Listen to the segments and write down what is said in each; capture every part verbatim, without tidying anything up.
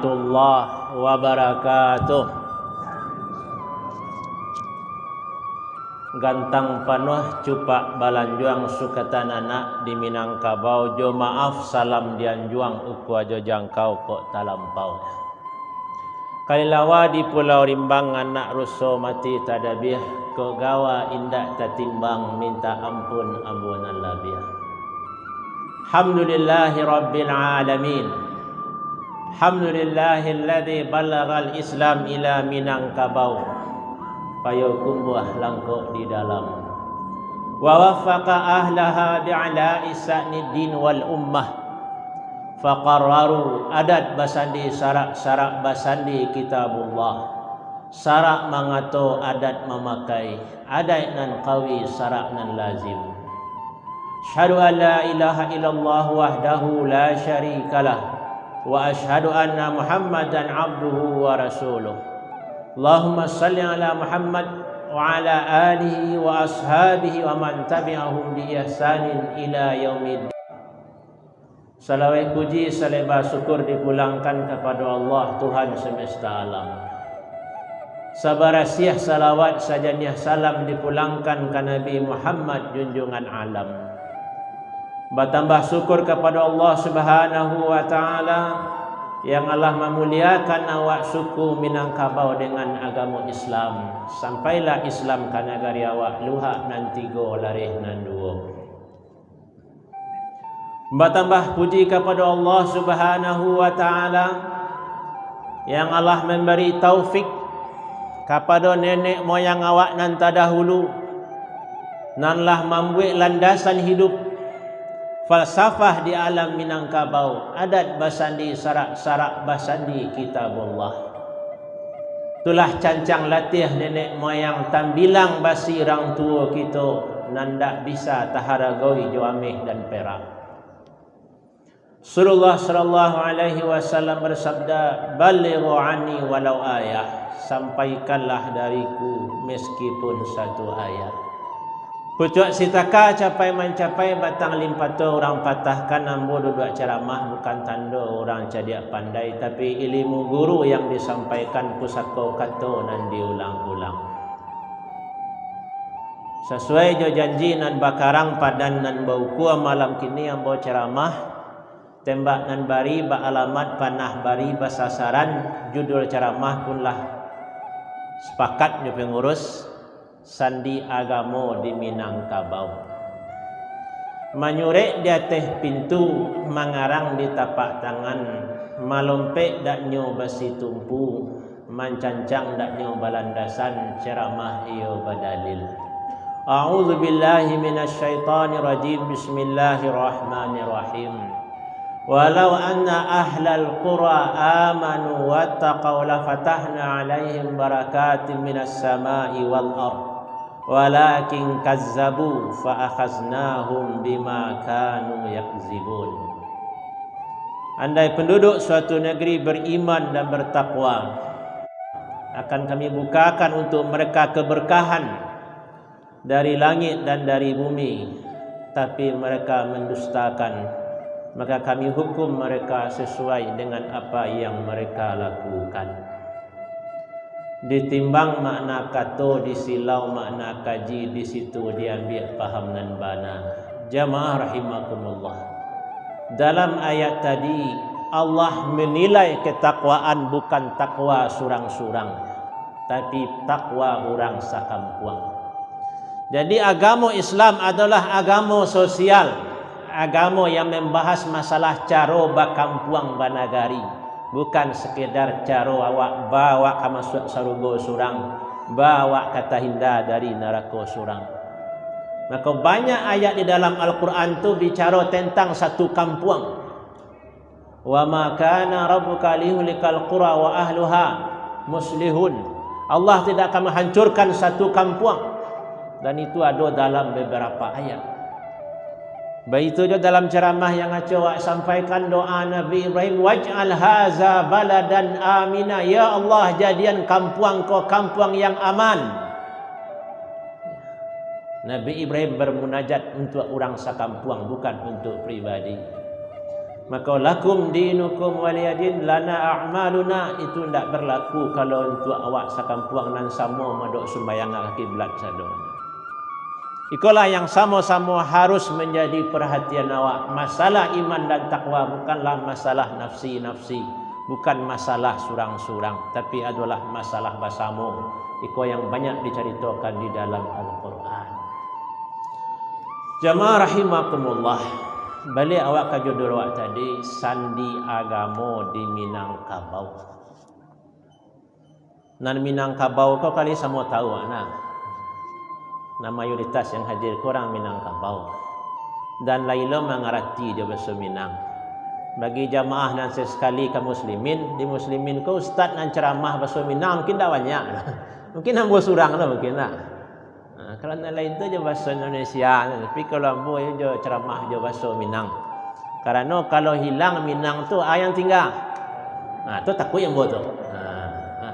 warahmatullahi wabarakatuh. Gantang panuah cupak balanjuang sukatan anak di Minangkabau, jo maaf salam dianjuang ukua jo jangkau kok talampau. Kalilawa di Pulau Rimbang, anak ruso mati tadabiah, kok gawa indak tatimbang, mintak ampun ambo nan labiah. Alhamdulillahi Rabbil Alamin. Alhamdulillahilladzi balaghal Islam ila Minangkabau. Payokumbuah langkok di dalam. Wa waffaqa ahlaha bi'ala'i sa'niddin wal ummah. Faqarraru adat basandi syarak, syarak basandi kitabullah. Syarak mangato adat mamakai, adaik nan kawi syarak nan lazim. Asyhadu an la ilaha illallah wahdahu la syarikalah, wa asyhadu anna Muhammadan abduhu wa rasuluh. Allahumma salli ala Muhammad wa ala alihi wa ashabihi wa man tabi'ahum bi ihsanin ila yaumiddin. Salawat puji saleba syukur dipulangkan kapado Allah, Tuhan semesta alam. Sabarasiah salawat, sajaniah salam dipulangkan ka Nabi Muhammad, junjungan alam. Batambah syukur kapado Allah Subhanahu wa Ta'ala, yang Allah mamuliakan awak suku Minangkabau dengan agamo Islam. Sampailah Islam ka nagari awak, luhak nan tigo, lareh nan duo. Batambah puji kapado Allah Subhanahu wa Ta'ala, yang Allah mambari taufik kapado nenek moyang awak nan tadahulu, nan lah mambuek landasan hidup, falsafah di alam Minangkabau, adat basandi syarak, syarak basandi kitabullah. Itulah cancang latiah nenek moyang, tambilang basi rang tuo kito, nan dak bisa taharagoi jo ameh dan perak. Rasulullah sallallahu alaihi wasallam bersabda, "Ballighu anni walau ayah," sampaikanlah dariku meskipun satu ayat. Pucuak sitaka capai mancapai, batang limpato urang patahkan. Ambo duduak caramah bukan tando urang cadiak pandai, tapi ilimu guru yang disampaikan, pusako kato nan diulang-ulang. Sasuai jo janji nan bakarang, padan nan baukua, malam kini ambo caramah, tembak nan bari baalamat, panah bari basasaran, judul caramah pun lah sapakat jo pangurus, Sandi Agamo di Minangkabau. Manyurek di ateh pintu, mangarang di tapak tangan, malompek daknyo basitumpu, mancancang daknyo balandasan, caramah iyo badalil. A'udzubillahi minasyaitonirrajim. Bismillahirrahmanirrahim. Walau anna ahlal qura amanu wattaqau lafatahna alaihim barakatim minas sama'i wal ard, walakin kazzabu fa akhaznahum bima kanu yakzibun. Andai penduduk suatu negeri beriman dan bertakwa, akan Kami bukakan untuk mereka keberkahan dari langit dan dari bumi, tapi mereka mendustakan, maka Kami hukum mereka sesuai dengan apa yang mereka lakukan. Ditimbang makna kato, disilau makna kaji, di situ diambiak paham nan bana. Jamaah rahimakumullah. Dalam ayat tadi, Allah menilai ketakwaan bukan takwa surang-surang, tapi takwa urang sakampuang. Jadi, agamo Islam adalah agamo sosial, agamo yang membahas masalah caro bakampuang banagari, bukan sekedar caro awak ba awak ka masuak sarugo surang, ba awak ka tahinda dari narako surang. Maka, banyak ayat di dalam Al-Quran tu bicara tentang satu kampuang. "Wa ma kana rabbuka liyuhlikal qura wa ahluha muslihun." Allah tidak akan menghancurkan satu kampuang. Dan itu ada dalam beberapa ayat. Baitu jo dalam ceramah yang acok awak sampaikan, doa Nabi Ibrahim, "Waj'al haza baladan amina." Ya Allah, jadian kampuang ko kampuang yang aman. Nabi Ibrahim bermunajat untuk urang sakampuang, bukan untuk pribadi. Mako, lakum dinukum waliyadin, lana a'maluna, itu ndak berlaku kalau untuak awak sakampuang nan samo madok sumbayang ka kiblat sadonyo. Ikolah yang samo-samo harus manjadi parhatian awak. Masalah iman dan takwa bukanlah masalah nafsi-nafsi, bukan masalah surang-surang, tapi adolah masalah basamo. Iko yang banyak dicaritokan di dalam Al-Quran. Jamaah rahimakumullah, baliak awak ka judul awak tadi, sandi agamo di Minangkabau. Nan Minangkabau ko kali samo tahu, nah. Nan mayoritas yang hadir ko urang Minangkabau. Dan lai lo mangarati jo baso Minang. Bagi jamaah nan sesekali ka muslimin, di muslimin ko ustaz nan ceramah baso Minang mungkin dak banyak. Mungkin ambo surang lo mungkin lah. Ha, kalau nan lain tu jo baso Indonesia, tapi kalau ambo yo jo ceramah jo baso Minang. Karano kalau hilang Minang tu, a yang tingga. Ha, tu takuik ambo tu. Ha, ha.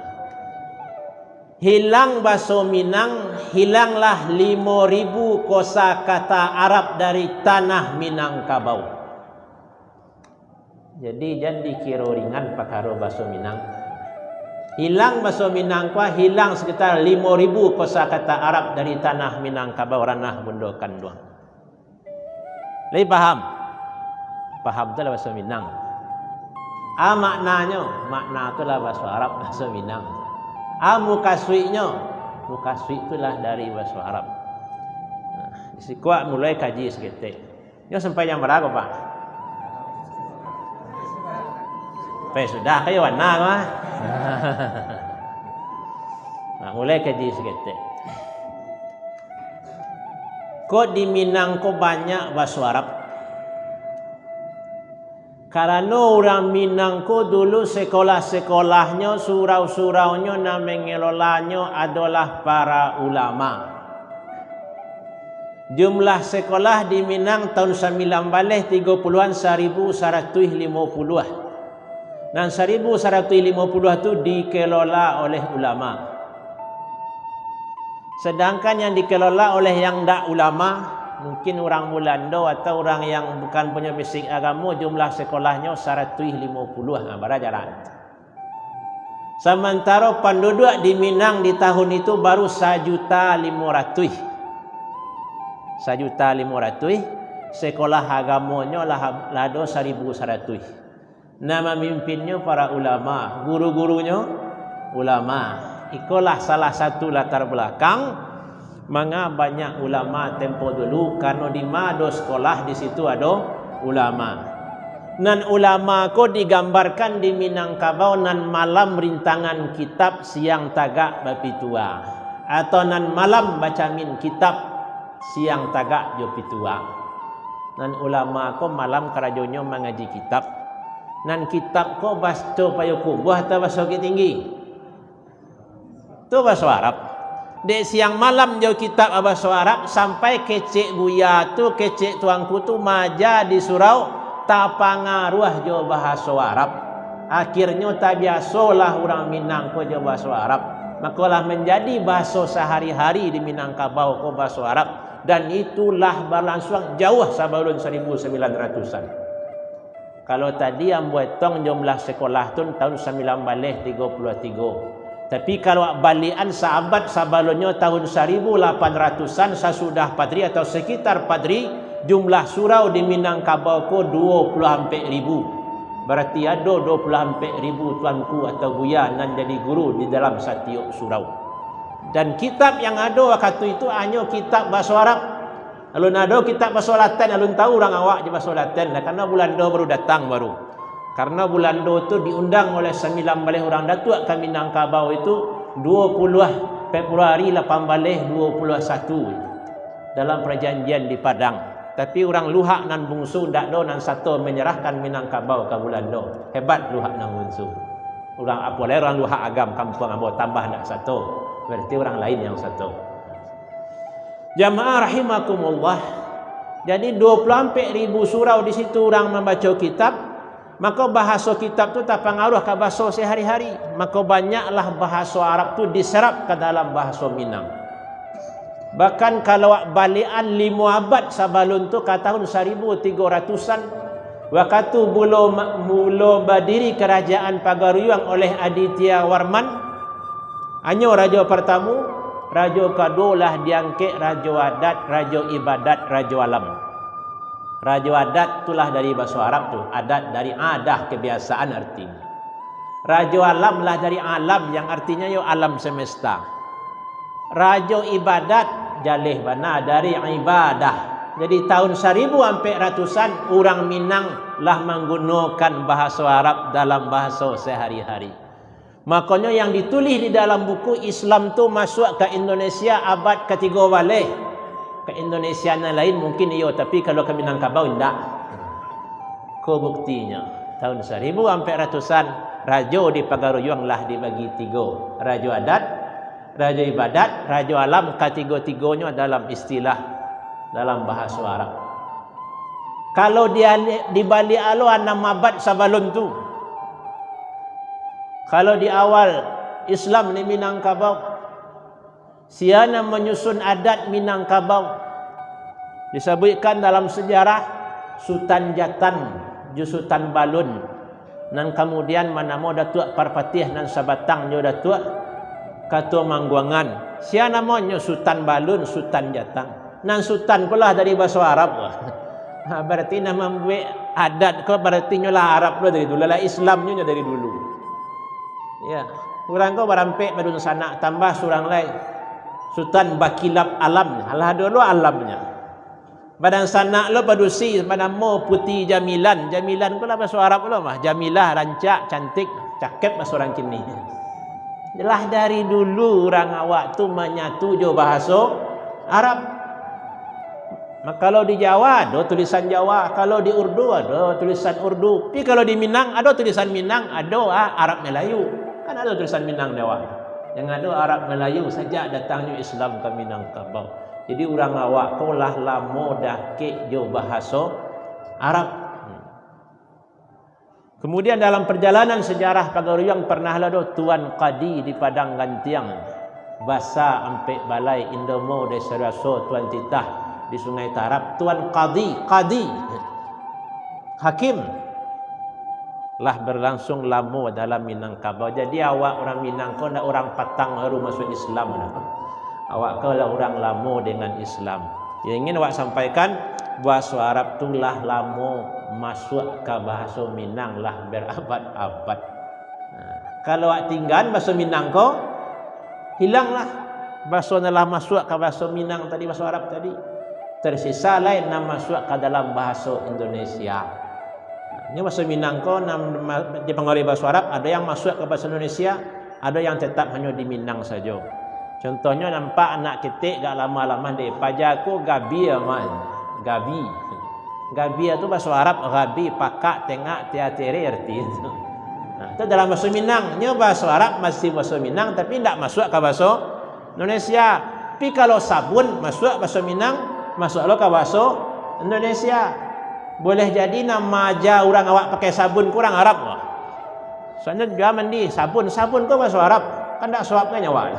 Hilang baso Minang, hilanglah limo ribu kosakata Arab dari tanah Minangkabau. Jadi, jan dikiro ringan pakaro baso Minang. Hilang baso Minang ko, hilang sekitar limo ribu kosakata Arab dari tanah Minangkabau, ranah Bundo Kanduang. Lai paham? Paham tu lah baso Minang. A maknanyo, makna tu lah baso Arab, baso Minang. A mukasuiknyo, mukasuik tu lah dari baso Arab. Nah, siko mulai kaji saketek. Nyo sampai jam bara ko, Pak? Sampai sudah kayo wana ko, ah? Nah, mulai kaji saketek. Kok di Minang ko banyak baso Arab? Karano urang Minang ko dulu sekolah-sekolahnyo, surau-suraunyo nan mangelolanyo adolah para ulama. Jumlah sekolah di Minang tahun sambilan baleh tigo puluahan saribu saratuih limo puluah. Nan saribu saratuih limo puluah tu dikelola oleh ulama. Sedangkan yang dikelola oleh yang ndak ulama, mungkin urang Bulando atau urang yang bukan punyo basic agamo, jumlah sekolahnyo saratuih limo puluah, nah, bara jalan. Samantaro panduduak di Minang di tahun itu baru sajuta limo ratuih. Sajuta limo ratuih, sekolah agamonyo lah, lah ado saribu saratuih. Nan mamimpinyo para ulama, guru-gurunyo ulama. Ikolah salah satu latar belakang manga banyak ulama tempo dulu, karano di ma ado sekolah, di situ ado ulama. Nan ulama ko digambarkan di Minangkabau nan malam rintangan kitab, siang tagak bapitua, atau nan malam bacamin kitab, siang tagak jo pitua. Nan ulama ko malam karajonyo mangaji kitab. Nan kitab ko baso Payokumbuah atau baso Bukittinggi? Tu baso Arab. Dek siang malam jo kitab baso Arab, sampai kecek buya tu, kecek tuanku tu maaja di surau, tapangaruah jo bahaso Arab. Akhirnyo tabiasolah urang Minang ko jo baso Arab. Mako lah manjadi bahaso sahari-hari di Minangkabau ko baso Arab. Dan itulah balansuang jauah sabalun saribu sambilan ratusan. Kalau tadi ambo etong jumlah sekolah tu tahun sambilan baleh tigo puluah tigo. Tapi kalau balian saabad sabalunnyo tahun saribu lapan ratusan sasudah Padri atau sekitar Padri, jumlah surau di Minangkabau ko duo puluah ampek ribu. Barati ado duo puluah ampek ribu tuanku atau buya nan jadi guru di dalam satiok surau. Dan kitab yang ado wakatu itu hanyo kitab baso Arab. Alun ado kitab baso Laten, alun tahu urang awak jo baso Laten lah, karano Bulando baru datang baru. Karano Bulando tu diundang oleh sambilan baleh urang datuak ka Minangkabau itu duo puluah Februari lapan baleh duo puluah satu dalam parjanjian di Padang. Tapi urang Luhak nan bungsu ndak ado nan sato manyarahkan Minangkabau ka Bulando. Hebat Luhak nan bungsu. Urang apo lai urang Luhak Agam kampuang ambo tambah ndak sato. Barati urang lain yang sato. Jamaah rahimakumullah. Jadi, duo puluah ampek ribu surau di situ urang mambaco kitab, mako bahaso kitab tu tapangaruah ka bahaso sahari-hari. Mako banyaklah bahaso Arab tu diserap ka dalam bahaso Minang. Bahkan kalau awak balian limo abad sabalun tu, ka tahun saribu tigo ratusan, Wakatu mulo, mulo badiri Karajaan Pagaruyuang oleh Aditya Warman, anyo rajo partamu, rajo kaduo lah diangkek rajo adat, rajo ibadat, rajo alam. Rajo adat tu lah dari baso Arab tu, adat dari adah, kebiasaan artinyo. Rajo alam lah dari alam, yang artinyo yo alam semesta. Rajo ibadat, jaleh bana dari ibadah. Jadi, tahun saribu ampek ratusan, urang Minang lah manggunokan bahaso Arab dalam bahaso sehari-hari. Makonyo, yang ditulih di dalam buku, Islam tu masuak ka Indonesia abad katigo baleh. Ka Indonesia nan lain mungkin iyo, tapi kalau ka Minangkabau, indak. Ko buktinyo, tahun saribu ampek ratusan, rajo di Pagaruyuang lah dibagi tigo, rajo adat, rajo ibadat, rajo alam, katigo-tigonyo dalam istilah, dalam bahaso Arab. Kalau di, di baliak alo anam abad sabalun tu, kalau di awal Islam di Minangkabau, sia nan manyusun adat Minangkabau? Disabuikkan dalam sejarah, Sutan Jatang jo Sutan Balun, nan kamudian manamo Datuak Parpatiah nan sabatang jo Datuak Katua Mangguangan. Sia namonyo? Sutan Balun, Sutan Jatang. Nan Sutan ko lah dari baso Arab. Ha, bararti nan mambuek adat ko, bararti nyo lah Arab lo dari dulu, lah Islam nyo dari dulu. Ya, urang ko barampek badunsanak, tambah surang lai. Sutan Bakilap Alam, alah ado lo alamnyo. Badansanak lo padusi, banamo Puti Jamilan. Jamilan ko lah baso Arab lo mah. Jamilah, rancak, cantik, cakep baso urang kini. Lah dari dulu urang awak tu manyatu jo bahaso Arab. Ma-, kalau di Jawa, ado tulisan Jawa. Kalau di Urdu, ado tulisan Urdu. Tapi kalau di Minang, ado tulisan Minang, ado, ah, Arab Melayu. Kan ado tulisan Minang di awak. Yang ado Arab Melayu, sajak datangnyo Islam ka Minangkabau. Jadi, urang awak ko lah lamo dakek jo bahaso Arab. Kemudian, dalam perjalanan sejarah Pagaruyuang, pernah lah do Tuan Kadi di Padang Gantiang, Basa Ampek Balai, Indomo Desa Raso, Tuan Titah di Sungai Tarab, Tuan Kadi, Kadi, hakim, lah berlangsung lamo dalam Minangkabau. Jadi, awak urang Minang ko ndak urang patang baru masuak Islam doh. Awak ko lah urang lamo dengan Islam. Yang ingin awak sampaikan, bahaso Arab tu lah lamo masuak ka bahaso Minang, lah berabad-abad. Nah, kalau awak tinggaan bahaso Minang ko, hilanglah bahaso nan lah masuak ka bahaso Minang tadi, bahaso Arab tadi. Tersisa lai nan masuak ka dalam bahaso Indonesia. Nah, ini bahaso Minang ko nan ma-, dipangaruhi bahaso Arab, ado yang masuak ka bahaso Indonesia, ado yang tetap hanyo di Minang sajo. Contohnyo, nampak anak ketek gak lama-lama deh, paja ko gabi aman. Gabi. Gabi tu bahaso Arab, gabi, pakak, tengak, tiatere arti tu. Nah, tu dalam bahaso Minang. Nyo bahaso Arab masih bahaso Minang, tapi ndak masuak ka bahaso Indonesia. Tapi kalau sabun masuak bahaso Minang, masuak lo ka bahaso Indonesia. Boleh jadi nan maaja urang awak pakai sabun ko urang Arab ko. Soalnyo jua mandi, sabun, sabun ko bahaso Arab, kan ndak suap kan nyawa.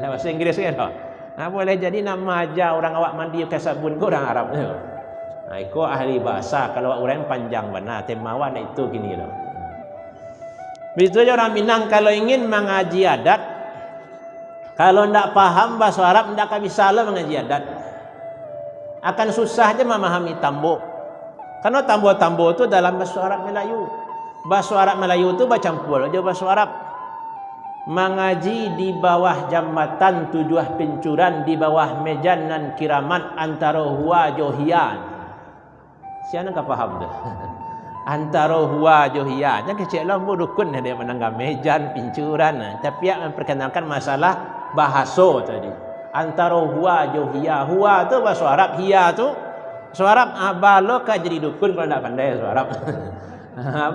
Nah, bahaso Inggris kan tu. Nah, boleh jadi nan maaja urang awak mandi pakai sabun ko urang Arab tu. Nah, iko ahli bahasa, kalau awak uraian panjang bana, tema awak ndak itu kini tu. Bitu jo urang Minang kalau ingin mangaji adat, kalau ndak paham bahaso Arab, ndak ka bisa lo mangaji adat. Akan susah je mamahami tambo. Karano tambo-tambo tu dalam bahaso Arab Melayu. Bahaso Arab Melayu tu bacampua jo bahaso Arab. Mangaji di bawah jambatan tujuah pincuran, di bawah mejan nan kiramat, antaro hua jo hia. Sia nan ka paham tu? Antaro hua jo hia. Jan kecek lo ambo dukun dek manangga mejan, pincuran. Tapi awak memperkenalkan masalah bahaso tadi. Antaro hua jo hia. Hua tu bahaso Arab, hia tu bahaso Arab. Ah, baa lo ka jadi dukun kalau ndak pandai bahaso Arab.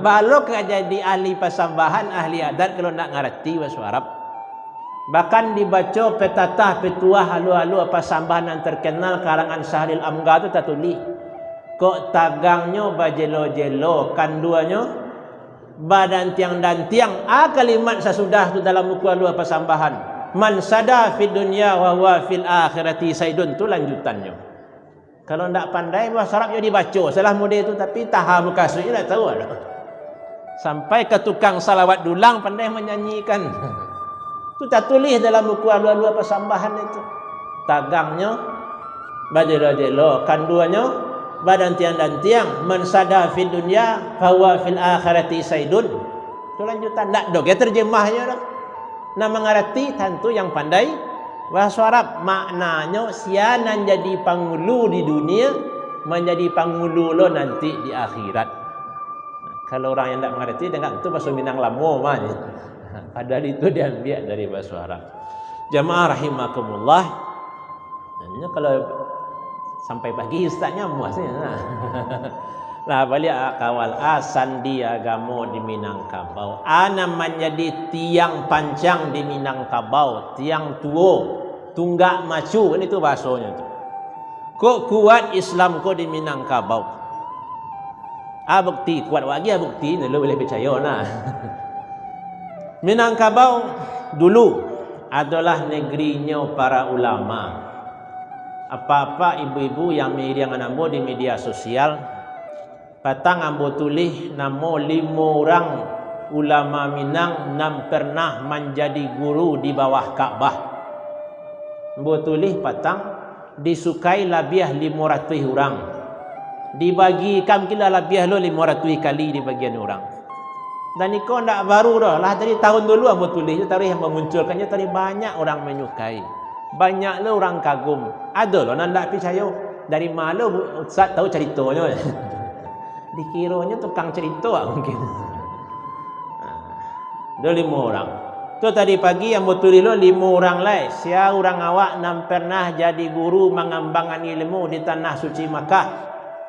Baa lo ka jadi ahli pasambahan, ahli adat kalau ndak ngarati bahaso Arab. Bahkan dibaco petatah, petuah, alua-alua pasambahan nan terkenal karangan Syahril Amga tu tatulih, kok tagangnyo bajelo-jelo, kanduanyo badantiang-dantiang. A kalimat sasudah tu dalam buku alua pasambahan, "Man sada fid dunya wa huwa fil akhirati saidun," tu lanjutannyo. Kalau ndak pandai bahaso Arab, yo dibaco salah mode tu, tapi taha mukasuiknyo ndak tahu ado. Sampai ka tukang salawat dulang pandai manyanyikan. Tu tatulih dalam buku alua-alua pasambahan itu. Tagangnyo bajelo-jelo, kanduanyo badantiang-dantiang, "Man sada fid dunya, fahuwa fil akhirati saidun." Tu lanjutan, ndak doh ge terjemahnyo doh. Nan mangarati tantu yang pandai bahaso Arab. Maknanyo, sia nan jadi pangulu di dunia, manjadi pangulu lo nanti di akhirat. Kalau urang yang ndak mangarati, danga tu bahaso Minang lamo mah ni. Padahal itu diambiak dari bahaso Arab. Jamaah rahimakumullah. Nah, kalau sampai pagi ustaz nyamuah saja. Nah. Lah, baliak ka awal. A, sandi agamo di Minangkabau. A, nan manjadi tiang pancang di Minangkabau, tiang tuo, tunggak macu, kan itu bahasonyo tu. Kok kuat Islam ko di Minangkabau? A, bukti, kuat wak agiah bukti, lalu boleh picayo nah. Minangkabau dulu adolah negerinyo para ulama. Apak-apak, ibu-ibu yang mairiangan ambo di media sosial, patang ambo tulih namo limo urang ulama Minang nan pernah manjadi guru di bawah Ka'bah. Ambo tulih patang, disukai labiah limo ratuih urang. Dibagikan kila labiah lo limo ratuih kali dibagian urang. Dan iko ndak baru doh, lah dari tahun dulu ambo tulih tu, taruih ambo munculkannyo, taruih banyak urang manyukai. Banyak lo urang kagum. Ado lo nan ndak picayo. Dari ma lo ustaz tahu caritonyo? Dikironyo tukang carito mungkin. Ado limo urang. Tu tadi pagi ambo tulih lo limo urang lai. Sia urang awak nan pernah jadi guru mangambangan ilmu di Tanah Suci Makkah.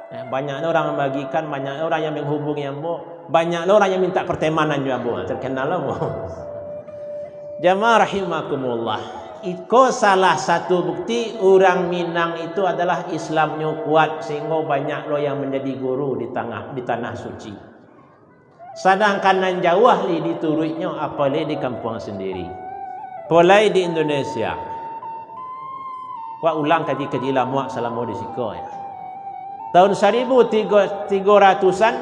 Eh, banyak lo urang mambagikan, banyak lo urang yang manghubungi ambo, banyak lo urang yang minta pertemanan jo ambo. Terkenal lo ambo. Jamaah rahimakumullah. Iko salah satu bukti urang Minang itu adalah Islamnyo kuat, sehingga banyak lo yang manjadi guru di tangah, di Tanah Suci. Sadangkan nan jauah lai dituruiknyo, apo lai di kampuang sandiri. Apo lai di Indonesia. Wak ulang kaji-kaji lamuak salamo di siko, ya. Tahun saribu tigo, tigo ratusan,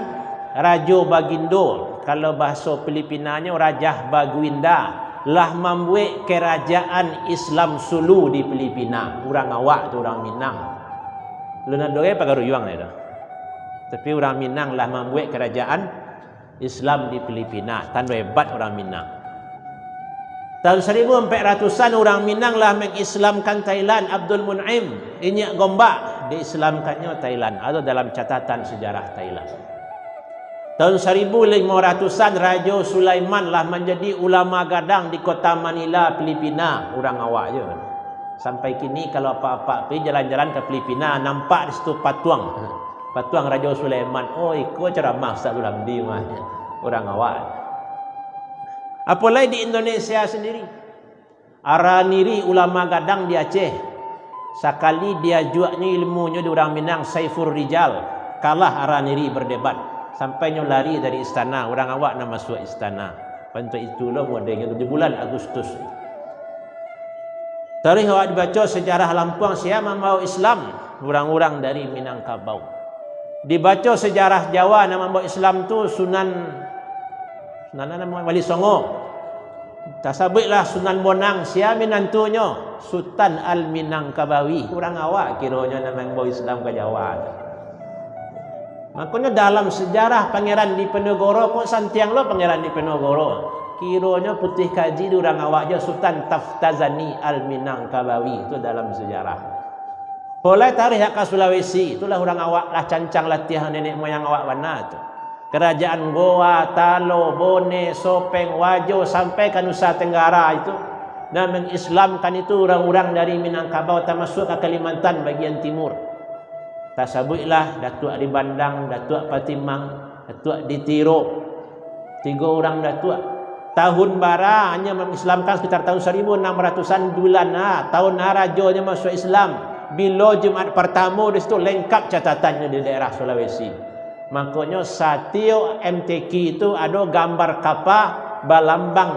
Rajo Bagindo, kalau bahaso Filipinanyo Rajah Baguinda, lah mambuek kerajaan Islam Sulu di Filipina. Urang awak tu, urang Minang. Lun ado gai pagaruyuang lai tu. Tapi urang Minang lah mambuek kerajaan Islam di Filipina, tando hebat urang Minang. Tahun saribu ampek ratusan urang Minang lah mangislamkan Thailand, Abdul Mun'im, Inyiak Gombak, diislamkannyo Thailand, ado dalam catatan sejarah Thailand. Tahun saribu limo ratusan Rajo Sulaiman lah manjadi ulama gadang di kota Manila, Filipina, urang awak je. Sampai kini kalau apak-apak pai jalan-jalan ka Filipina, nampak di situ patuang. Patuang Rajo Sulaiman. Oh, iko ceramah Ustaz Zulamdi mah. Urang awak. Apo lai di Indonesia sandiri. Araniri ulama gadang di Aceh. Sakali diajuaknyo ilmunyo di urang Minang, Saiful Rijal, kalah Araniri berdebat. Sampai nyo lari dari istana, urang awak nan masuak istana. Bantuak itu lo modelnyo tu di bulan Agustus. Taruih awak dibaco sejarah Lampuang, sia mambawa Islam, urang-urang dari Minangkabau. Dibaco sejarah Jawa, nan mambawa Islam tu Sunan, Sunan namo, Wali Songo. Tasabuiklah Sunan Bonang, sia minantunyo? Sutan Al-Minangkabawi. Urang awak kironyo nan mambawa Islam ka Jawa tu. Makonyo dalam sejarah Pangeran Diponegoro, kok santiang lo Pangeran Diponegoro. Kironyo putuih kaji di urang awak jo Sutan Taftazani Al-Minangkabawi, itu dalam sejarah. Apo lai taruih ka Sulawesi, itulah urang awak lah cancang latiah nenek moyang awak bana tu. Kerajaan Gowa, Talo, Bone, Sopeng, Wajo, sampai ka Nusa Tenggara itu, nan mangislamkan itu urang-urang dari Minangkabau, tamasuak ka Kalimantan bagian timur. Tasabuiklah Datuak Ribandang, Datuak Patimang, Datuak Ditiro. Tigo urang datuak. Tahun bara nyo mangislamkan sekitar tahun saribu enam ratusan bulan, ha, tahun ha rajonyo masuak Islam. Bilo Jumaat partamo di situ, lengkap catatannyo di daerah Sulawesi. Makonyo satiok M T Q tu ado gambar kapa balambang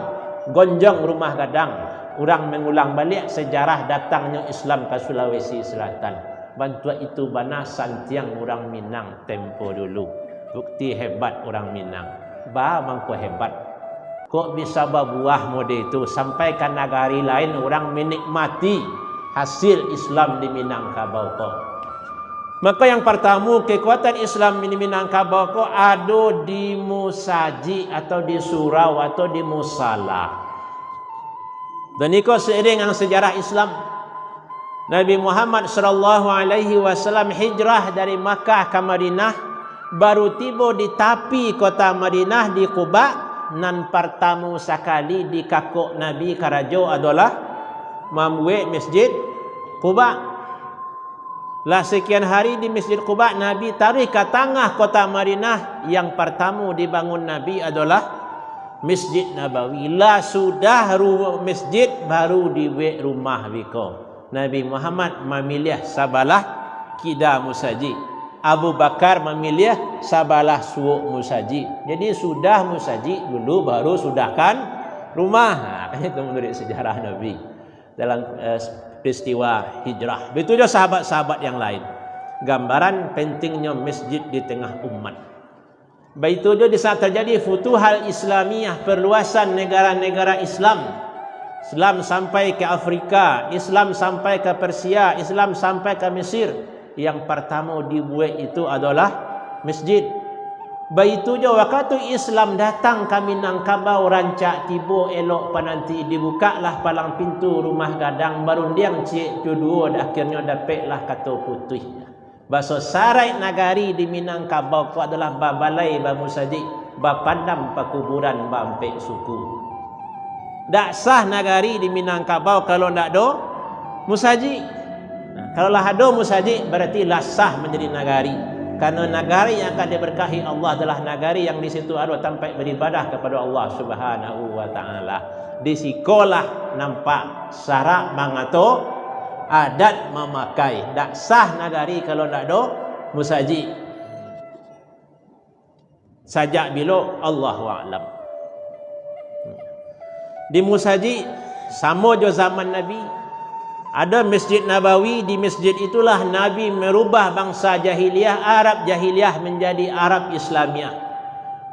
gonjong rumah gadang. Urang mangulang baliak sejarah datangnyo Islam ka Sulawesi Selatan. Bantuak itu bana santiang urang Minang tempo dulu. Bukti hebat urang Minang. Ba mangko hebat. Kok bisa babuah mode itu, sampai ka nagari lain urang menikmati hasil Islam di Minangkabau ko. Maka yang partamo, kekuatan Islam di Minangkabau ko ado di musajik atau di surau atau di musala. Dan iko seiring dengan sejarah Islam. Nabi Muhammad sallallahu alaihi wasallam hijrah dari Makkah ka Madinah, baru tibo di tapi kota Madinah di Quba, nan partamo sakali dikakok Nabi karajo adolah mambuek Masjid Quba. Lah sekian hari di Masjid Quba, Nabi taruih ka tangah kota Madinah, yang partamo dibangun Nabi adolah Masjid Nabawi. Lah sudah ru-, masjid, baru dibuek rumah biko. Nabi Muhammad mamiliah sabalah kida musajik. Abu Bakar mamiliah sabalah suok musajik. Jadi sudah musajik dulu, baru sudahkan rumah. Ha, kan itu menurut sejarah Nabi dalam, eh, peristiwa hijrah. Begitu juga sahabat-sahabat yang lain. Gambaran pentingnyo masjid di tengah umat. Baitu jo di saat terjadi Futuhal Islamiyah, perluasan negara-negara Islam. Islam sampai ke Afrika, Islam sampai ke Persia, Islam sampai ke Mesir. Yang partamo dibuek itu adolah masjid. Baitu jo wakatu Islam datang ka Minangkabau, rancak tibo elok pananti, dibukaklah palang pintu rumah gadang, barundiang ciek jo duo, akhirnyo dapeklah kato putuih. Baso saraik nagari di Minangkabau ko adolah babalai bamusajik, bapandam pakuburan baampek suku. Dak sah nagari di Minangkabau kalau ndak ado musajik. Nah, kalau lah ado musajik, berarti lah sah manjadi nagari. Karena nagari yang akan diberkahi Allah adalah nagari yang di situ ado tampek beribadah kepada Allah Subhanahu wa Ta'ala. Di sikolah nampak syarak mangato, adat mamakai. Dak sah nagari kalau ndak ado musajik. Sajak bilo? Allahu a'lam. Di musajik, samo jo zaman Nabi, ada Masjid Nabawi. Di masjid itulah Nabi merubah bangsa jahiliah, Arab jahiliah, menjadi Arab Islamiah.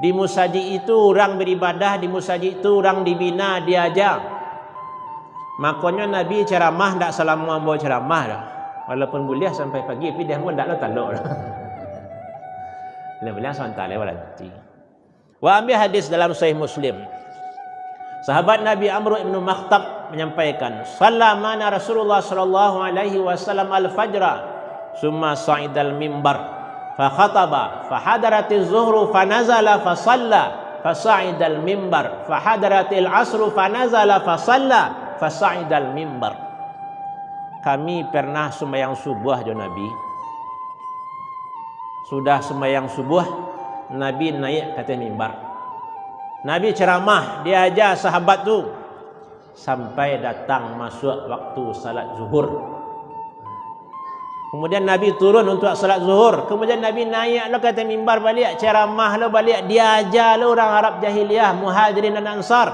Di musajik itu urang beribadah, di musajik itu urang dibina, diaja. Makonyo Nabi ceramah ndak salamo ambo ceramah doh. Walaupun buliah sampai pagi, tapi dek ambo ndak lo talok doh. Buliah-buliah sabanta lai baranti. Wa ambiak hadis dalam Sahih Muslim. Sahabat Nabi Amr ibnu Makhtab menyampaikan, "Salla ma'ana Rasulullah sallallahu alaihi wasallam al-fajra, summa sa'idal mimbar, fa khataba, fa hadaratiz zuhru, fa nazala, fa salla, fa sa'idal mimbar, fa hadaratil asru, fa nazala, fa salla, fa sa'idal mimbar." Kami pernah sumbayang subuah jo Nabi. Sudah sumbayang subuah, Nabi naiak ka ateh mimbar. Nabi ceramah, diaja sahabat tu, sampai datang masuak waktu salat zuhur. Kemudian Nabi turun untuak salat zuhur. Kemudian Nabi naiak lo ka ateh mimbar baliak, ceramah lo baliak, diaja lo urang Arab jahiliah, Muhajirin dan Ansar.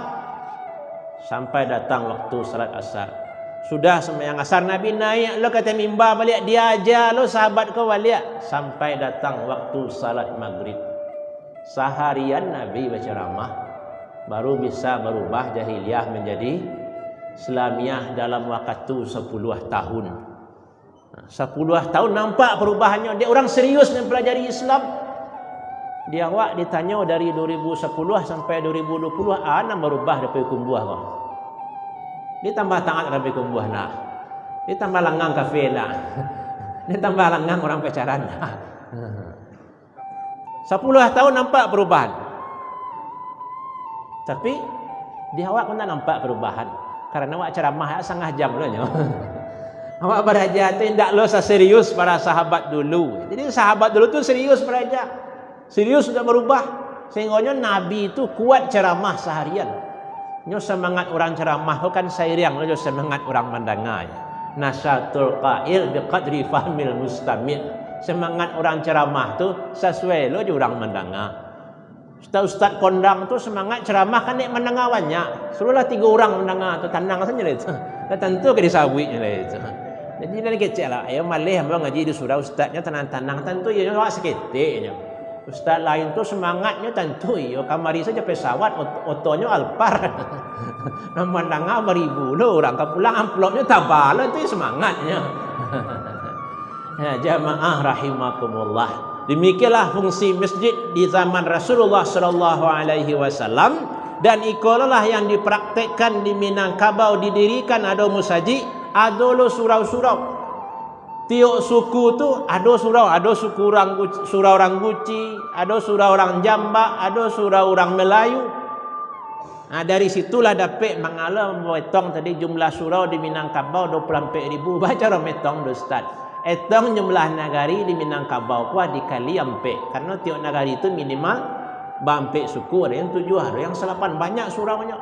Sampai datang waktu salat asar. Sudah sumbayang asar, Nabi naiak lo ka ateh mimbar baliak, diaja lo sahabat ko baliak, sampai datang waktu salat magrib. Saharian Nabi baceramah, baru bisa barubah jahiliah manjadi Islamiah dalam wakatu sapuluah tahun. Nah, sapuluah tahun nampak parubahannyo, dek urang serius mampalajari Islam. Di awak ditanyo dari dua ribu sapuluah sampai dua ribu dua puluah, a nan barubah dari pakumbuah ko. Ditambah taat dari pakumbuah nah. Ditambah langang kafe nah. Ditambah langang urang pacaran nah. Sapuluah tahun nampak parubahan. Tapi, di awak ko ndak nampak parubahan. Karano awak ceramah sangah jam lo nyo. Awak baraja tu indak lo saserius para sahabat dulu. Jadi, sahabat dulu tu serius baraja. Serius untuak barubah. Sahinggonyo Nabi tu kuat ceramah saharian. Nyo semangat urang ceramah tu kan sairiang lo jo semangat urang mandanga. Nasyatul qail biqadri fahmil mustami'. Semangat urang ceramah tu sasuai lo jo urang mandanga. Ustaz-ustaz kondang tu semangat ceramah kan dek mandanga banyak. Suruahlah tigo urang mandanga tu, tanang sajo lah itu. Dah tantu ka disabuiknyo lah itu. Jadi, nan kecek lah, "Ayo maleh ambo ngaji di surau, ustaznyo tanang-tanang." Tantu iyo awak saketek nyo. Ustaz lain tu semangatnyo tantu iyo, kamari sajo pesawat, ot-, otonyo Alphard. Nan mandanga baribu lo urang, ka pulang amplopnyo taba lo, itu semangatnyo. Ya, jamaah rahimakumullah. Demikianlah fungsi masjid di zaman Rasulullah sallallahu alaihi wasallam, dan ikolah yang dipraktekkan di Minangkabau, didirikan ado musajik, ado lo surau-surau. Tiok suku tu ado surau, ado suku urang Gu-, surau urang Guci, ado surau urang Jambak, ado surau urang Melayu. Nah, dari situlah dapek mangalo metong tadi jumlah surau di Minangkabau dua puluh ampek ribu. Bacaro metong tu, Ustaz. Etong jumlah nagari di Minangkabau ko dikali ampek. Karano tiok nagari tu minimal baampek suku, ado yang tujuah, ado yang salapan. Banyak suraunyo.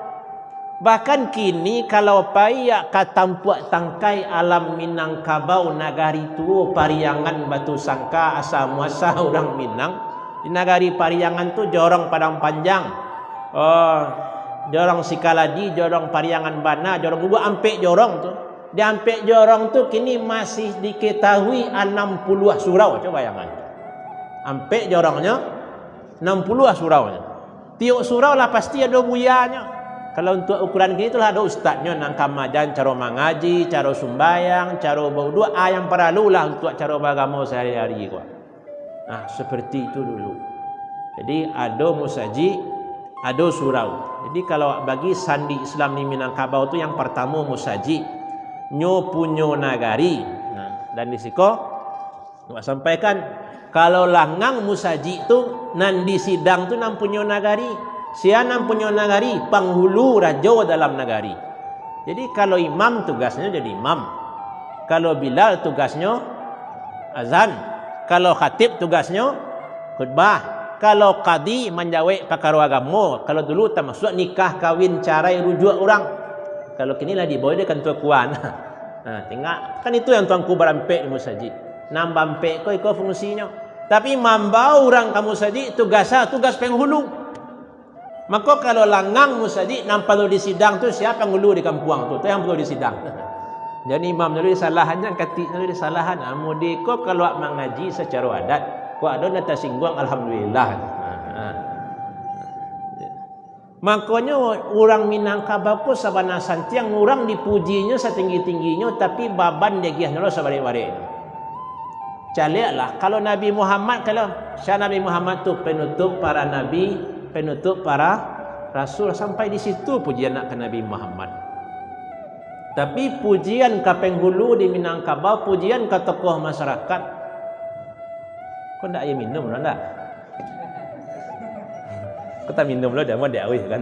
Bahkan kini, kalau paiak ka tampuak tangkai alam Minangkabau, nagari tuo Pariangan, Batu Sangka, asa muasa urang Minang, di nagari Pariangan tu jorong Padang Panjang, oh, jorong Sikaladi, jorong Pariangan Bana, jorong Gubuk, ampek jorong tu. Di ampek jorong tu kini masih diketahui anam puluah surau, cubo bayangkan. Ampek jorongnyo, anam puluah suraunyo. Tiok surau lah pasti ado buyanyo. Kalau untuak ukuran kini tu lah ado ustaznyo nan ka maajan caro mangaji, caro sumbayang, caro bauduak, ah, yang paralu lah untuak caro baagamo sahari-hari ko. Nah, seperti itu dulu. Jadi, ado musajik, ado surau. Jadi, kalau bagi sandi Islam di Minangkabau tu, yang partamo musajik, nyo punyo nagari. Nah, dan di siko, Awak sampaikan, kalau langang musajik tu, nan di sidang tu nan punyo nagari. Sia nan punyo nagari, panghulu rajo dalam nagari. Jadi, kalau imam tugasnyo jadi imam. Kalau bilal tugasnyo azan. Kalau khatib tugasnyo khutbah. Kalau kadi manjawek pakaro agamo. Kalau dulu tamasuak nikah, kawin, carai, rujuak urang. Kalau kini lah dibawa di kantua kuan. Nah, tengok. Kan itu yang tuangku barampek di musajik. Nan baampek ko iko fungsinyo. Tapi mambao urang ka musajik, tugas a, tugas penghulu. Mako, kalau langang musajik, nan paralu disidang tu sia? Panghulu di kampuang tu, tu yang paralu disidang. Jadi, imam dulu disalahan, jan katik dulu disalahan. Ah, mudi ko kalau mangaji sacaro adat, kok ado nan tasingguang, alhamdulillah. Ha, ha. Makonyo, urang Minangkabau ko sabana santiang, urang dipujinyo satinggi-tingginyo, tapi baban diagiahnyo lo sabarek-bareknyo. Caliaklah, kalau Nabi Muhammad, kalau sia Nabi Muhammad tu penutup para nabi, penutup para rasul, sampai di situ pujian nak ka Nabi Muhammad. Tapi pujian ka penghulu di Minangkabau, pujian ka tokoh masyarakat, ko ndak aia minum lo ndak? Ko taminum lo, jan dek awih kan.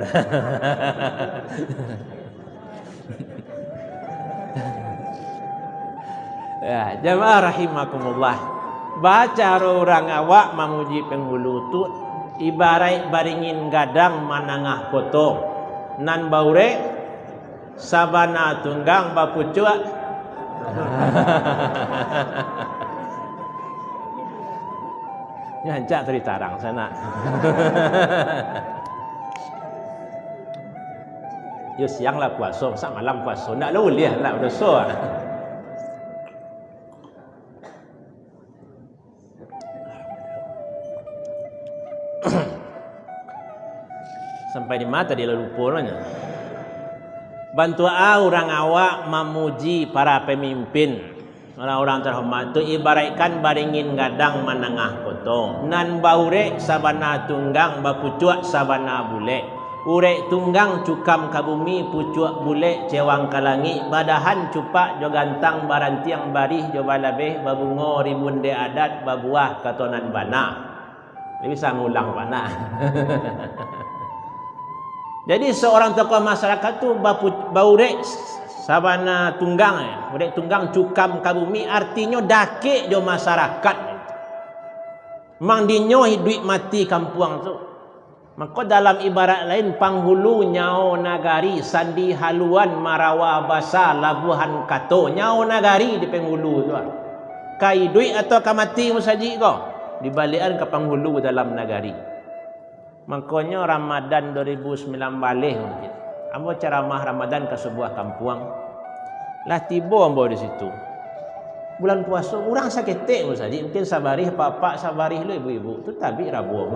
Ya, jamaah rahimakumullah. Bacaro urang awak mamuji penghulu tu, ibaraik baringin gadang manangah koto. Nan baurek, sabana tunggang bapucuak. Nyancak tadi tarang sanak. Yo, siang lah puaso, masa malam puaso? Ndak lah buliah, ndak badoso. Sampai di ma tadi lah lupo nyo. Bantuak a urang awak mamuji para pamimpin, urang-urang tarhormat tu, ibaraikkan baringin gadang manangah koto. Nan baurek sabana tunggang, bapucuak sabana bulek. Urek tunggang cukam ka bumi, pucuak bulek cewang ka langik, badahan cupak jo gantang, barantiang barih jo balabeh, babungo ribun dek adat, babuah kato nan bana. Dia bisa ngulang bana. Jadi, seorang tokoh masyarakat tu bapu-, baurek sabana tunggang, urek tunggang cukam ka bumi, artinyo dakek jo masyarakat. Mang dinyo iduik mati kampuang tu. Mako, dalam ibarat lain, panghulu nyao nagari, sandi haluan, marawa basa, labuahan kato, nyao nagari di panghulu tu. Ka iduik atau ka mati musajik ko? Dibaliakan ka panghulu dalam nagari. Makonyo, Ramadan dua ribu sambilan baleh, ambo caramah Ramadan ka sabuah kampuang. Lah tibo ambo di situ. Bulan puaso, urang saketek musajik, mungkin sabarih apak-apak, sabarih lo ibu-ibu, tu tabik rabo.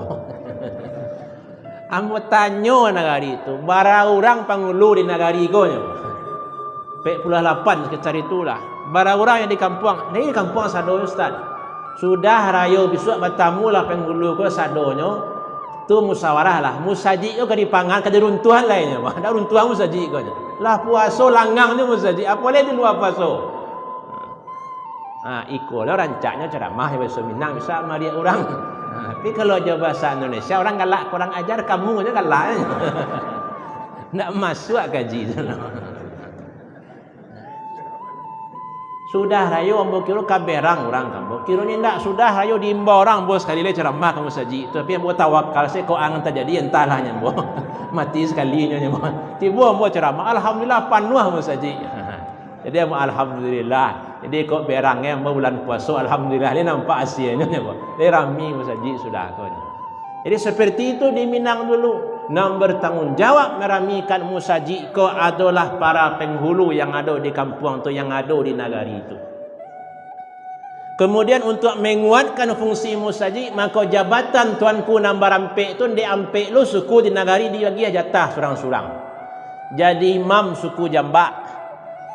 Ambo tanyo nagari tu, bara urang pangulu di nagari ko nyo? Ampek puluah lapan sekitar itulah. Bara urang yang di kampuang, di kampuang sadonyo, Ustaz. Sudah rayo bisuak batamulah pangulu ko sadonyo, tu musawarah lah. Musajik ko ka dipangan, ka diruntuahan lai nyo. Dak runtuahan musajik ko nyo. Lah puaso langang nyo musajik, apo lai di lua puaso. Ha, iko lo rancaknyo ceramah jo bahaso Minang, bisa mariak urang. Ha, tapi kalau jo bahasa Indonesia, orang galak, kurang ajar, kamu je galak. Ndak masuak kaji tu. Sudah rayo ambo kiro ka berang urang ka ambo. Kironyo indak, sudah rayo diimbau urang, ambo sakali lai ceramah ka musajik tu. Tapi ambo tawakal se, kok ang tajadi, antahlah nyo ambo. Mati sakalinyo nyo ambo. Tibo ambo ceramah, alhamdulillah, panuah musajik. Jadi, alhamdulillah. Jadi, kok berang, eh, ambo bulan puaso, alhamdulillah, ni nampak hasilnyo, ni, ambo. Jadi, rami musajik sudah ko ni. Jadi, seperti itu di Minang dulu. Nan bertanggung jawab meramikan musajik ko adolah para penghulu yang ado di kampuang tu, yang ado di nagari tu. Kemudian, untuk menguatkan fungsi musajik, mako jabatan tuanku nan barampek tu, dek ampek lo suku di nagari dibagiah jatah surang-surang. Jadi imam suku Jambak,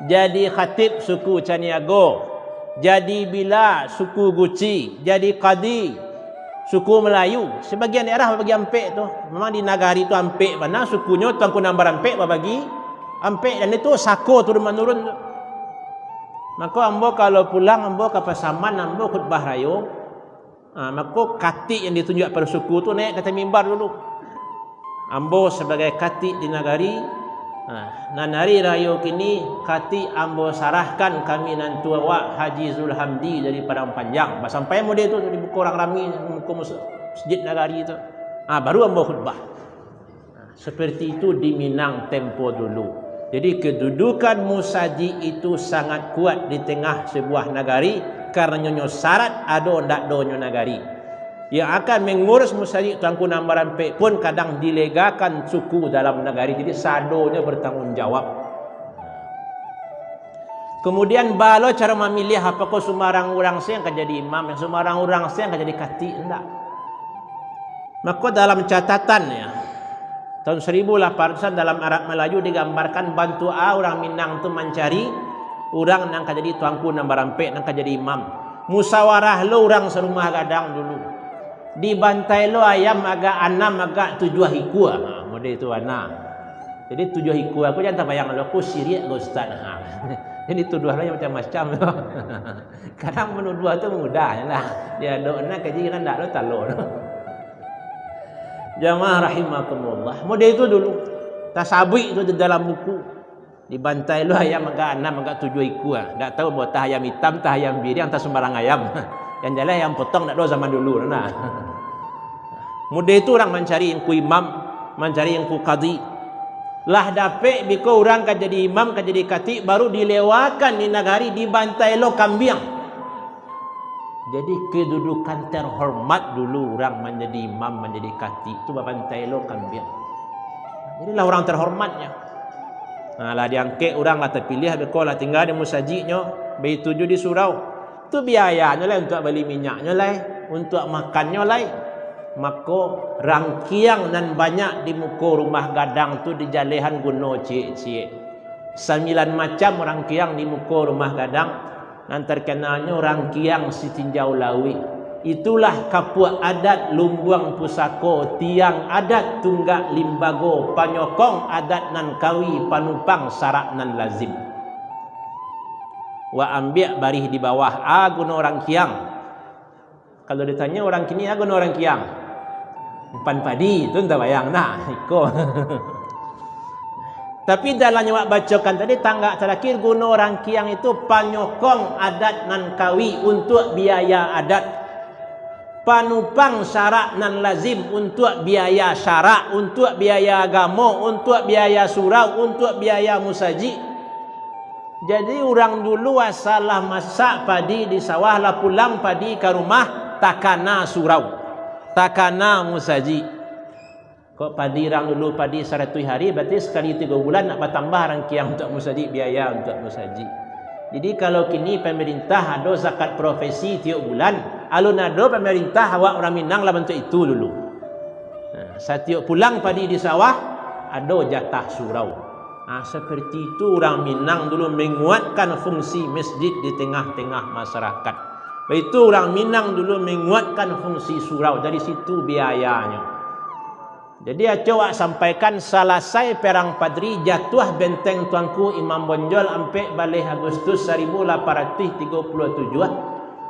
jadi khatib suku Caniago, jadi bila suku Guci, jadi kadi suku Melayu. Sebagian daerah babagi ampek tu. Memang di nagari tu ampek bana, sukunyo tuanku nan barampek babagi ampek, dan itu sako turun-manurun tu. Mako ambo kalau pulang, ambo ka Pasaman, ambo khutbah rayo. Ha, mako katik yang ditunjuak pado suku tu naiak ka ateh mimbar dulu. Ambo sabagai katik di nagari, ha, nan ari rayo kini katik ambo sarahkan ka minantu awak Haji Zulhamdi dari Padang Panjang. Basampai mode tu di muko urang rami, muko mus-, masjid nagari tu. Ha, baru ambo khutbah. Seperti itu di Minang tempo dulu. Jadi, kedudukan musajik itu sangat kuat di tengah sebuah nagari, karanonyo syarat ado ndak donyo nagari. Yang akan mengurus musajik tuanku nan barampek pun kadang dilegakan suku dalam nagari. Jadi, sadonyo bertanggung jawab. Kemudian, baa lo caro mamiliah, apakah sumbarang urang se yang ka jadi imam, yang sumbarang urang se yang ka jadi katik, ndak. Mako, dalam catatan, ya, tahun seribu lapan ratusan dalam Arab Melayu digambarkan bantuak a urang Minang tu mancari urang nan ka jadi tuanku nan barampek, nan ka jadi imam. Musawarah lo urang sarumah gadang dulu. Dibantai lo ayam agak anam, agak tujuah ikua. Ha, model itu bana. Jadi, tujuah ikua ko jan tabayang lo, ko siriak ko, Ustaz. Ha. Jadi, tuduah lo yang macam-macam. Kadang manuduah tu mudah je lah. Diadok nak kaji, kadang ndak lo, talo lo. Jamaah rahimakumullah. Model itu dulu. Tasabuik tu di dalam buku. Dibantai lo ayam agak anam, agak tujuah ikua. Ndak tahu, ambo tah ayam itam, tah ayam biriang, tah sumbarang ayam. Yang jaleh ayam potong, ndak ado zaman dulu tu nah. Mudah tu urang mancari ngku imam, mancari ngku kadi. Lah dapek biko urang ka jadi imam, ka jadi katik, baru dilewakan di nagari, dibantai lo kambiang. Jadi, kedudukan terhormat dulu urang manjadi imam, manjadi katik tu babantai lo kambiang. Jadilah urang terhormatnya. Nah, lah diangkek urang, lah tapiliah, beko lah tingga di musajiknyo, baitu ju di surau. Tu biayanyo lai, untuak bali minyaknyo lai, untuak makannyo lai. Mako, rangkiang nan banyak di muko rumah gadang tu dijalehan guno ciek-ciek. Sambilan macam rangkiang di muko rumah gadang, nan terkenalnyo rangkiang sitinjau lauik. Itulah kapuak adat, lumbuang pusako, tiang adat, tunggak limbago, panyokong adat nan kawi, panumpang sarak nan lazim. Wak ambiak barih di bawah, a guno rangkiang. Kalau ditanyo urang kini, a guno rangkiang? Umpan padi, tu ndak bayang nah, iko. Tapi dalam yang wak bacokan tadi, tanggak tarakhir, guno rangkiang itu panyokong adat nan kawi untuak biaya adat. Panumpang sarak nan lazim untuak biaya syarak, untuak biaya agamo, untuak biaya surau, untuak biaya musajik. Jadi, urang dulu asal lah masak padi di sawah, lah pulang padi ka rumah, takana surau, takana musajik. Kok padi urang dulu padi saratuih hari, berarti sakali tigo bulan nak batambah rangkiang untuak musajik, biaya untuak musajik. Jadi, kalau kini pamarintah ado zakat profesi tiok bulan, alun ado pamarintah awak urang Minang lah bantuak itu dulu. Nah, satiok pulang padi di sawah, ado jatah surau. Nah, seperti itu urang Minang dulu menguatkan fungsi masjid di tengah-tengah masyarakat. Baitu urang Minang dulu menguatkan fungsi surau, dari situ biayanyo. Jadi, acok wak sampaikan, salasai Perang Padri, jatuah benteng Tuanku Imam Bonjol ampek baleh Agustus saribu lapan ratuih tigo puluah tujuah.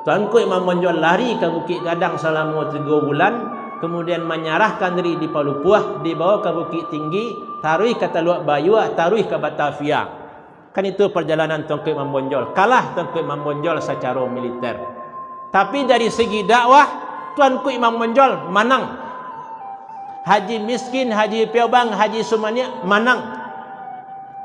Tuanku Imam Bonjol lari ka Bukik Gadang salamo tigo bulan, kemudian manyarahkan diri di Palupuah, dibawa ka Bukik Tinggi, taruih ka Taluak Bayua, taruih ka Batavia. Kan itu parjalanan Tuanku Imam Bonjol. Kalah Tuanku Imam Bonjol sacaro militer. Tapi dari segi dakwah, Tuanku Imam Bonjol manang. Haji Miskin, Haji Piobang, Haji Sumaniak manang.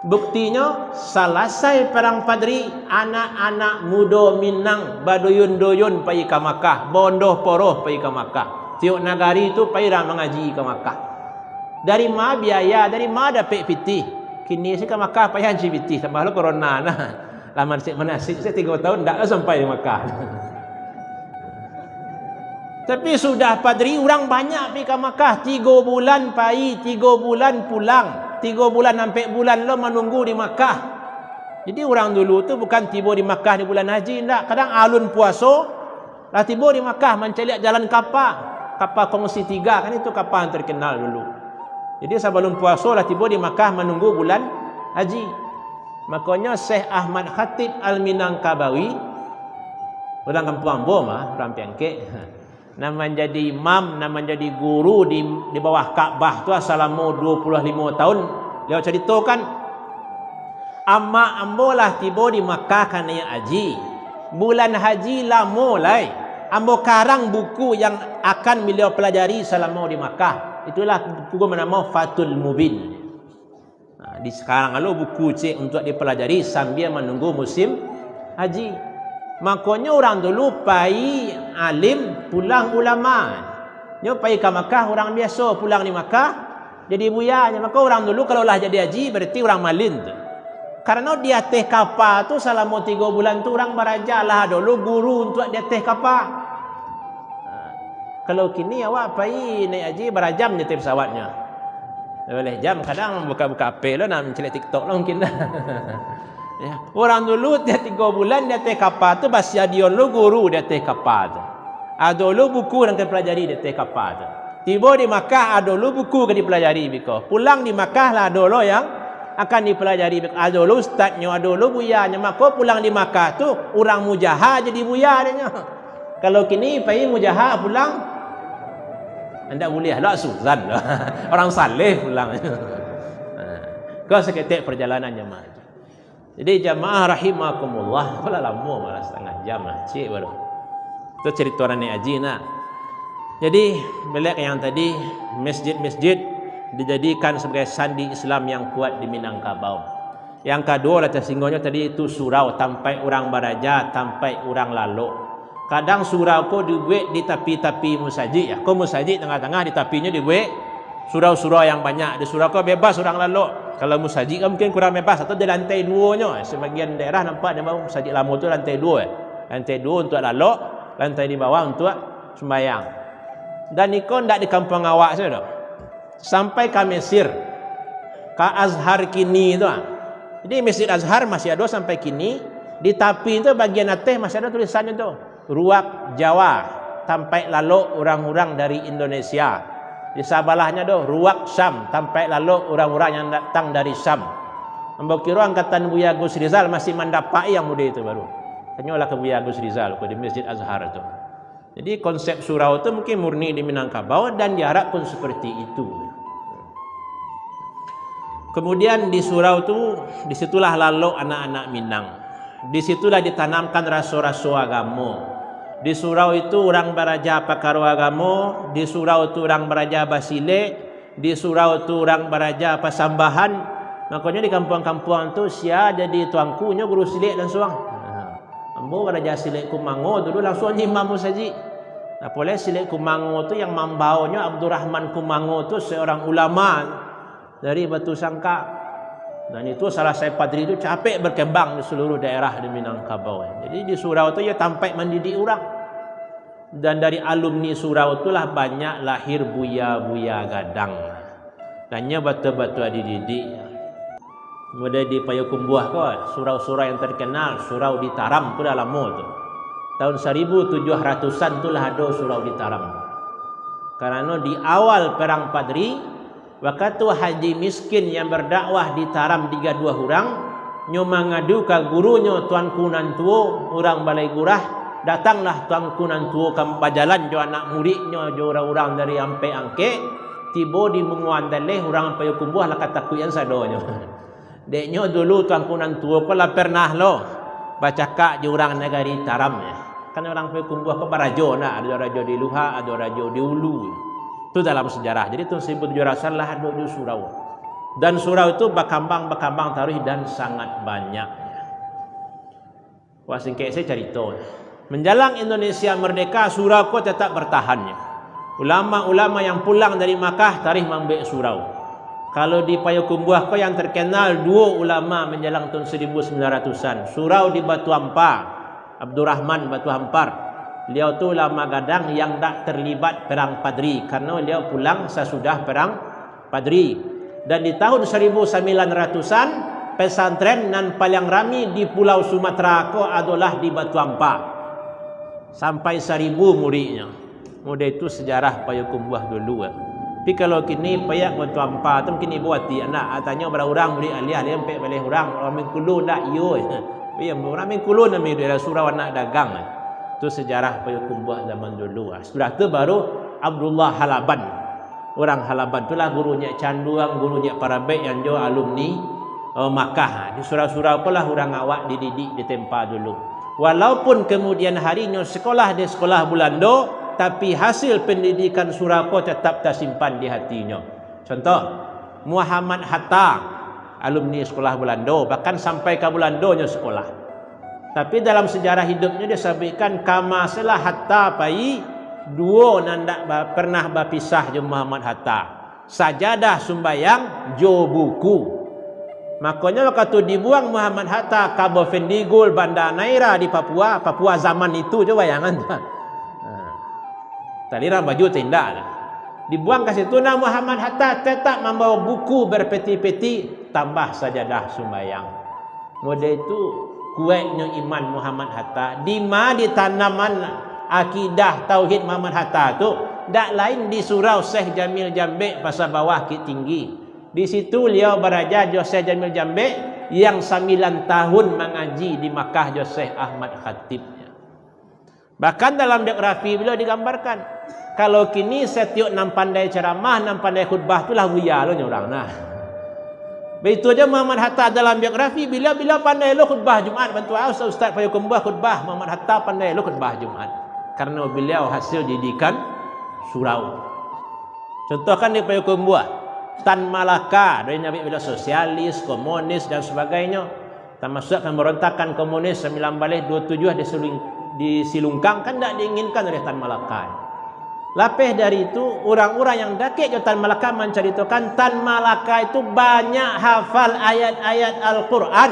Buktinyo, salasai Parang Padri, anak-anak mudo Minang baduyun-duyun pai ka Makkah, bondoh poroh pai ka Makkah. Tiok nagari tu pai urang mangaji ka Makkah. Dari ma biaya, dari ma dapek pitih? Kini se ka Makkah payah ancik pitih, tambah lo corona nah. Lah manasik-manasik se tigo taun ndak lah sampai di Makkah. Tapi sudah Padri, urang banyak pi ka Makkah, tigo bulan pai, tigo bulan pulang, tigo bulan ampek bulan lo manunggu di Makkah. Jadi urang dulu tu bukan tibo di Makkah di bulan haji, ndak. Kadang alun puaso, lah tibo di Makkah mancaliak jalan kapa. Kapa Kongsi Tiga kan itu kapa yang terkenal dulu. Jadi sabalum puaso lah tibo di Makkah manunggu bulan haji. Makonyo Syekh Ahmad Khatib Al-Minangkabawi, urang kampuang ambo mah, urang Piangkek, nan manjadi imam, nan manjadi guru di, di bawah Ka'bah tu salamo duo puluah limo taun. Baliau caritokan, "Amak ambo lah tibo di Makkah ka naiak haji. Bulan haji lamo lai. Ambo karang buku yang akan baliau pelajari salamo di Makkah. Itulah buku banamo Fathul Mubin." Nah, di sekarang lo buku cek untuk dipelajari sambil menunggu musim haji. Makonyo urang dulu pai alim, pulang ulama. Nyo pai ka Makkah urang biaso, pulang di Makkah jadi buya. Nyo mako urang dulu kalau lah jadi haji, berarti urang malin tu. Karano di ateh kapa tu salamo tigo bulan tu urang baraja, lah ado lo guru untuk di ateh kapa. Nah, kalau kini awak pai naiak haji, bara jam nyo ateh pesawatnyo? Baleh jam, kadang buka-buka H P lo, nak mancaliak TikTok lo mungkin. Ya. Urang dulu tiap tigo bulan di ateh kapa tu, basiadion lo guru di ateh kapa tu. Ado lo buku nan ka dipelajari di ateh kapa tu. Tibo di Makkah, ado lo buku ka dipelajari biko. Pulang di Makkah lah ado lo yang akan dipelajari biko. Ado lo ustaznyo, ado lo buyanyo. Mako pulang di Makkah tu, urang mujaha jadi buya dek nyo. Kalau kini pai mujaha pulang, ndak buliah lo, suzan lo. Urang saleh pulang. Nah, ko saketek parjalanan jamaah. Jadi jamaah rahimakumullah, ko lah lamo malah, satangah jam lah, cek baru. Tu carito naiak haji nah. Jadi, baliak ka yang tadi, masjid-masjid dijadikan sabagai sandi Islam yang kuat di Minangkabau. Yang kaduo lah tasingguangnyo tadi, itu surau, tampaik urang baraja, tampaik urang lalok. Kadang surau ko dibuek di tapi-tapi musajik, ya. Ko musajik tangah-tangah, di tapinyo dibuek surau-surau yang banyak. Di surau ko bebas urang lalok. Kalau musajik kan mungkin kurang bebas, atau di lantai duonyo. Sabagian daerah nampak di bawah musajik lamo tu lantai duo, ya. Lantai duo untuk lalok, lantai di bawah untuk sumbayang. Dan iko ndak di kampuang awak sajo doh. Sampai ka Mesir, ka Azhar kini tu, ah. Jadi, Masjid Azhar masih ado sampai kini. Di tapi tu, bagian ateh masih ado tulisannyo tu, Ruak Jawa, tampaik lalok urang-urang dari Indonesia. Di sabalahnyo tu, Ruak Syam, tampaik lalok urang-urang yang datang dari Syam. Ambo kiro angkatan Buya Gus Rizal masih mandapai yang mode tu baru. Tanyolah ka Buya Gus Rizal ko di Masjid Azhar tu. Jadi, konsep surau tu mungkin murni di Minangkabau dan diharapkan seperti itu. Kemudian di surau tu, di situlah lalok anak-anak Minang. Di situlah ditanamkan raso-raso agamo. Di surau itu urang baraja pakaro agamo, di surau tu urang baraja basilek, di surau tu urang baraja pasambahan. Makonyo di kampuang-kampuang tu, sia jadi tuanku, nyo guru silek lansuang. Nah, ambo baraja silek Kumango dulu, lansuang imam musajik. Apolai silek Kumango tu yang mambaonyo Abdurrahman Kumango tu seorang ulama dari Batu Sangka. Dan itu salasai padri tu capek berkembang di seluruh daerah di Minangkabau. Jadi di surau tu iyo tampaik mandidik urang. Dan dari alumni surau tu lah banyak lahir buya-buya gadang. Dan nyo batua-batua dididik. Model di Payokumbuah ko, surau-surau yang terkenal, surau di Taram tu lah lamo tu. Tahun saribu tujuah ratusan tu lah ado surau di Taram. Karano di awal perang Padri, wakatu Haji Miskin yang berdakwah di Taram digaduah urang, nyo mangadu ka gurunyo Tuanku Nan Tuo, urang Balai Gurah, datanglah Tuanku Nan Tuo ka bajalan jo anak muridnyo, jo urang-urang dari Ampek Angkek, tibo di Munguang Daleh, urang Payokumbuah lah katakuikan sadonyo. Dek nyo dulu Tuanku Nan Tuo ko lah pernah lo bacakak jo urang nagari Taram, yo. Kan urang Payokumbuah ko barajo, nah, ado rajo di Luhak, ado rajo di Ulu. Tu dalam sejarah. Jadi tahun seribu tujuh ratus lah ado jo surau. Dan surau tu bakambang, bakambang taruih dan sangat banyak. Wah, singkek sajo carito. Menjalang Indonesia merdeka, surau ko tetap bertahan, yo. Ulama-ulama yang pulang dari Makkah taruih mambuek surau. Kalau di Payokumbuah ko yang terkenal duo ulama menjalang tahun seribu sembilan ratusan. Surau di Batu Ampa, Abdurrahman Batu Hampar. Beliau tu ulama gadang yang dak terlibat perang Padri, karena beliau pulang sasudah perang Padri. Dan di tahun seribu sembilan ratusan, pesantren nan paliang rami di Pulau Sumatera ko adolah di Batu Ampa. Sampai saribu muridnyo. Mudah itu sejarah Payokumbuah dulu, ah. Tapi kalau kini payak Batu Ampa tu, mungkin ibo ati, nak tanyo bara urang murid alih, alih ampek baleh urang, urang Bengkulu ndak iyo. Iyo, urang Bengkulu nami daerah surau anak dagang, ah. Tu sejarah Payokumbuah zaman dulu, ah. Sudah tu baru Abdullah Halaban. Urang Halaban tu lah guru Nyiak Canduang, guru Nyiak Parabek yang jo alumni, oh, Makkah. Di surau-surau ko lah urang awak dididik, ditempa dulu. Walaupun kemudian harinyo sekolah di sekolah Bulando, tapi hasil pendidikan surau ko tetap tasimpan di hatinyo. Contoh, Muhammad Hatta, alumni sekolah Bulando, bahkan sampai ka Bulando nyo sekolah. Tapi dalam sejarah hidupnyo disabuikkan, kama selah Hatta pai, duo nan dak ba-, pernah bapisah jo Muhammad Hatta, sajadah sumbayang jo buku. Makonyo wakatu dibuang Muhammad Hatta ka Bovendigul, Banda Neira di Papua, Papua zaman itu, cubo bayangan tu. Ha. Talirang baju tenda lah. Dibuang ka situ, nah, Muhammad Hatta tetap mambawa buku berpeti-peti, tambah sajadah sumbayang. Model itu kuaiknyo iman Muhammad Hatta. Dima ditanaman akidah tauhid Muhammad Hatta tu? Dak lain di surau Syekh Jamil Jambek, Pasar Bawah, Bukittinggi. Di situ liau baraja jo Syekh Jamil Jambek, yang sambilan tahun mangaji di Makkah jo Syekh Ahmad Khatib. Bahkan dalam biografi beliau digambarkan, kalau kini satiok nan pandai ceramah, nan pandai khutbah tu lah buya lo nyo urang nah. Baitu juo Muhammad Hatta dalam biografi, beliau, beliau pandai lo khutbah Jumaat, bantu ustaz-ustaz Payokumbuah khutbah, Muhammad Hatta pandai lo khutbah Jumaat. Karano beliau hasil didikan surau. Contohkan di Payokumbuah, Tan Malaka, dari Nabi beliau sosialis, komunis, dan sebagainyo. Tamasuak pemberontakan komunis sambilan baleh duo tujuah di Siling-, di Silungkang, kan ndak diinginkan oleh Tan Malaka. Lapeh dari itu, urang-urang yang dakek jo Tan Malaka mancaritokan, Tan Malaka itu banyak hafal ayat-ayat Al-Quran.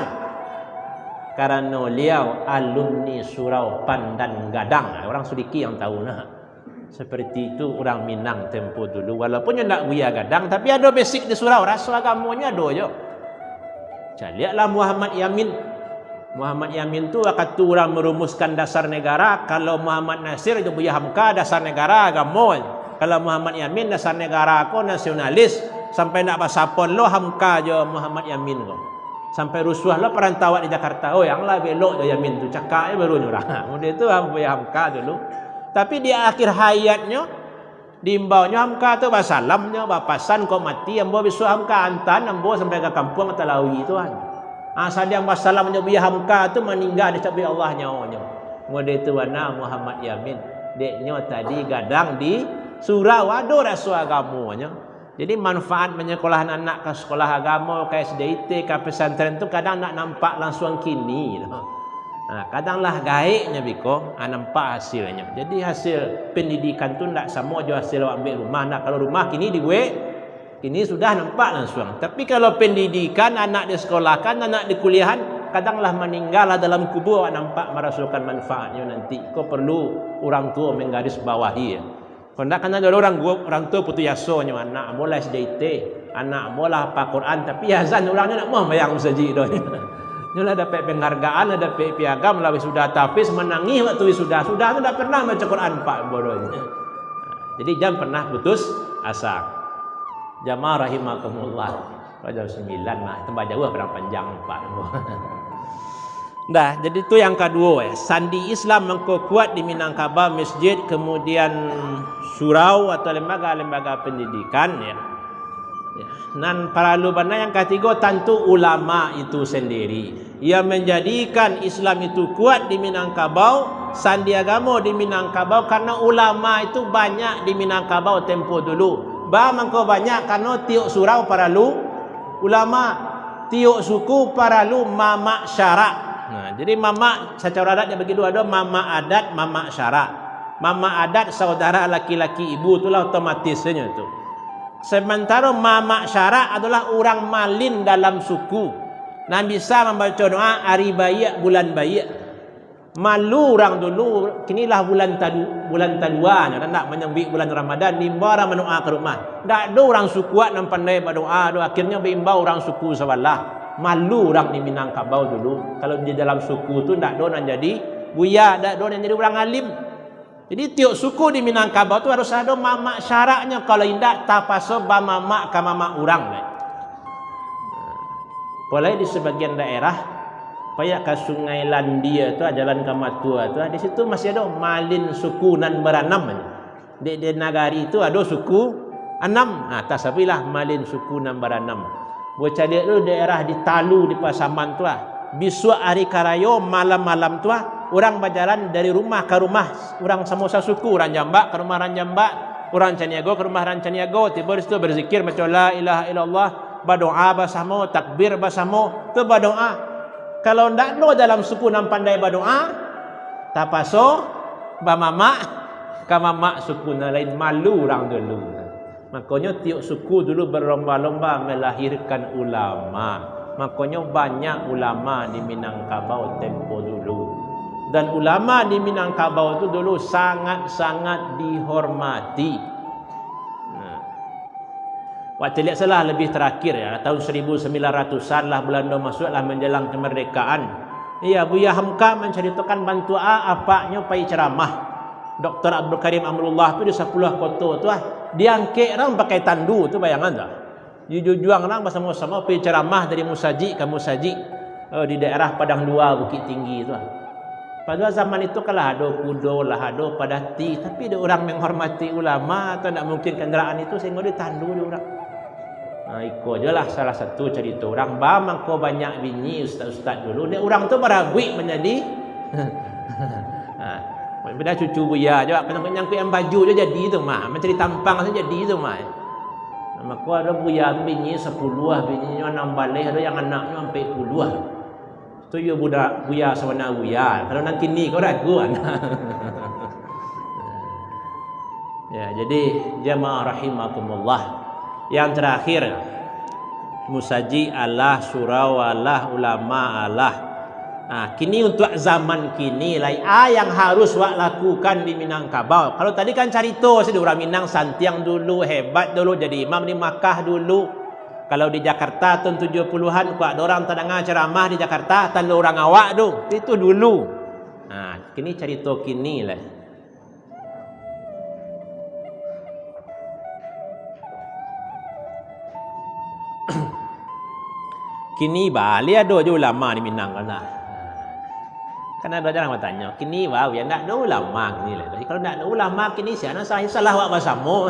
Karano liau alumni surau Pandan Gadang. Urang Sidiki yang tahu nah. Seperti itu urang Minang tempo dulu, walaupun nyo ndak buya gadang, tapi ado basic di surau, raso agamonyo ado juo. Caliaklah Muhammad Yamin. Muhammad Yamin tu wakatu urang merumuskan dasar negara, kalau Muhammad Nasir jo Buya Hamka dasar negara agamo. Kalau Muhammad Yamin dasar negara ko nasionalis, sampai ndak basapon lo Hamka jo Muhammad Yamin ko. Sampai rusuah lo parantau awak di Jakarta. Oh, yang lah belok jo Yamin tu, cakak je baru nyo urang. Model tu Buya Hamka dulu. Tapi di akhir hayatnyo, diimbaunyo Hamka tu basalamnyo, bapasan, "Kok mati ambo bisuak Hamka, antaan ambo sampai ka kampuang Talawi tu, an." Ah, sadang basalamnyo Buya Hamka tu, maningga dicabuik Allah nyawanyo. Model tu bana Muhammad Yamin. Dek nyo tadi gadang di surau, ado raso agamonyo. Jadi, manfaat manyakolahan anak ka sakolah agamo, ka S D I T, ka pesantren tu kadang ndak nampak lansuang kini tu. Ha, kadang lah gaeknyo biko, ha, nampak hasilnyo. Jadi, hasil pendidikan tu ndak samo jo hasil awak ambiak rumah. Nah, kalau rumah kini dibuek Kini sudah nampak langsuang. Tapi kalau pendidikan, anak disekolahkan, anak dikuliahan, kadang lah maninggal lah dalam kubua, awak nampak marasokan manfaatnyo nanti. Ko perlu urang tuo manggaris bawahi. Ko ndak, kan ado urang guo, urang tuo putus asonyo, anak ambo lah S D I T, anak ambo lah hafal Quran, tapi azan urangnyo ndak mau sumbayang musajik doh. Nyo lah dapek penghargaan, lah dapek piagam, lah wisuda tahfiz, manangih waktu wisuda. Sudah tu ndak pernah baca Quran, Pak, bodohnyo. Jadi, jan pernah putus asa. Jamaah rahimakumullah. Pada jam sembilan lah, tambah jauh, kurang panjang, Pak. Dah, jadi tu yang kaduo, eh. Sandi Islam mangko kuat di Minangkabau, masjid, kemudian surau atau lembaga-lembaga pendidikan, ya. Ya. Nan paralu bana yang katigo, tantu ulama itu sendiri. Yang manjadikan Islam itu kuat di Minangkabau, sandi agamo di Minangkabau, karano ulama itu banyak di Minangkabau tempo dulu. Ba mangko banyak, karano tiok surau paralu ulama, tiok suku paralu mamak syarak. Nah, jadi mamak sacaro adat dibagi duo, ado mamak adat, mamak syarak. Mamak adat saudara laki-laki ibu tu lah otomatisnyo tu. Sementaro mamak syarak adolah urang malin dalam suku, nan bisa mambaco doa ari baiak, bulan baiak. Malu urang dulu, kini lah bulan tadu-, bulan taduanyo, ndak manyambuik bulan Ramadan, diimbau urang badoa ka rumah. Ndak ado urang suku nan pandai badoa doh, akhirnyo baimbau urang suku sabalah. Malu urang di Minangkabau dulu, kalau di dalam suku tu ndak ado nan jadi buya, ndak ado nan jadi urang alim. Jadi, tiok suku di Minangkabau tu harus ado mamak syaraknyo, kalau indak, tapaso bamamak ka mamak urang deh. Apolai di sabagian daerah, payak ka Sungai Landia tu, jalan ka Matua tu, di situ masih ado malin suku nan baranam. Di, di nagari tu ado suku anam. Nah, tasabuiklah malin suku nan baranam. Bacaliak tu daerah di Talu, di Pasaman tu lah. Bisuak ari karayo, malam-malam tu lah, urang bajalan dari rumah ka rumah, urang samo sasuku, urang Jambak ka rumah urang Jambak, urang Caniago ka rumah urang Caniago, tibo di situ bazikir, baco la ilaha illallah, badoa basamo, takbir basamo, tu badoa. Kalau ndak ado dalam suku nan pandai badoa, tapaso bamamak ka mamak suku nan lain, malu urang dulu. Makonyo, tiok suku dulu balomba-lomba malahirkan ulama. Makonyo, banyak ulama di Minangkabau tempo dulu. Dan ulama di Minangkabau tu dulu sangat-sangat dihormati. Nah. Wak caliak salah, lebih terakhir, ya, tahun seribu sembilan ratusan lah, Belanda masuak lah, manjalang kemerdekaan. Iya, Buya Hamka mancaritokan bantuak a apaknyo pai ceramah. Doktor Abdul Karim Amrullah tu di Sapuluah Koto tu ah, diangkek urang pakai tandu tu, bayangan tu ah. Dijujuang urang basamo-samo pai ceramah dari musajik ka musajik, eh, di daerah Padang Dua, Bukittinggi tu ah. Pada zaman itu kan lah ado kudo, lah ado padati, tapi dek urang menghormati ulama, atau ndak mungkin kendaraan itu, sehingga ditandu dek urang. Nah, iko jo lah salah satu carito urang, ba mangko banyak bini ustaz-ustaz dulu. Dek urang tu barabuik manjadi. Ha, beda cucu Buya jo, kena nyangkut yang baju jo jadi tu mah, mancari tampang tu jadi tu mah. Nah, mako ado Buya tu bini sapuluah, bininyo anam baleh, ado yang anaknyo ampek puluah. Tu iyo budak Buya sabana Buya. Kalau nan kini ko ragu an. Ya, jadi jamaah rahimakumullah. Yang terakhir, musajik alah, surau alah, ulama alah. Nah, kini untuak zaman kini lai, a yang harus wak lakukan di Minangkabau. Kalau tadi kan carito sajo, urang Minang santiang dulu, hebat dulu, jadi imam di Makkah dulu. Kalau di Jakarta tahun tujuh puluhan, kok ado urang tadanga ceramah di Jakarta, tando urang awak tu, itu dulu. Nah, kini carito kini lai. Kini baliak ado jo ulama di Minang ko nah. Kan ado urang batanyo, kini baa, yo ndak ado ulama kini lai. Kalau ndak ado ulama kini, sia nan salah, salah awak basamo.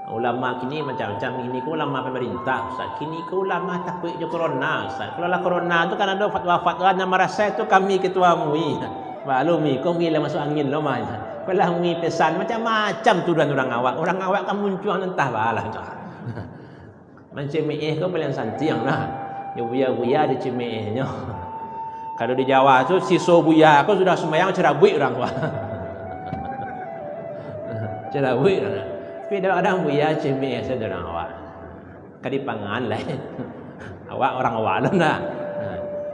Ulama kini macam-macam, kini ko ulama pemerintah, Ustaz. Kini ko ulama takuik jo corona, Ustaz. Kalau lah corona tu kan ado fatwa-fatwa nan marasai tu kami ketua MUI. Maklum MUI, ko MUI lah masuk angin lo mah. Ko lah MUI pesan, macam-macam tuduhan urang awak. Urang awak kan muncuang nan antah baa lah tu. Mancemeh ko paliang santiang lah. Yo buya-buya dicemehnyo. Kalau di Jawa tu, siso buya ko sudah sumbayang carabuik urang ko. Carabuik urang. Tapi kadang-kadang buya cemeh sajo urang awak. Ka dipangan lai. Awak urang awak lo ndak? Ha.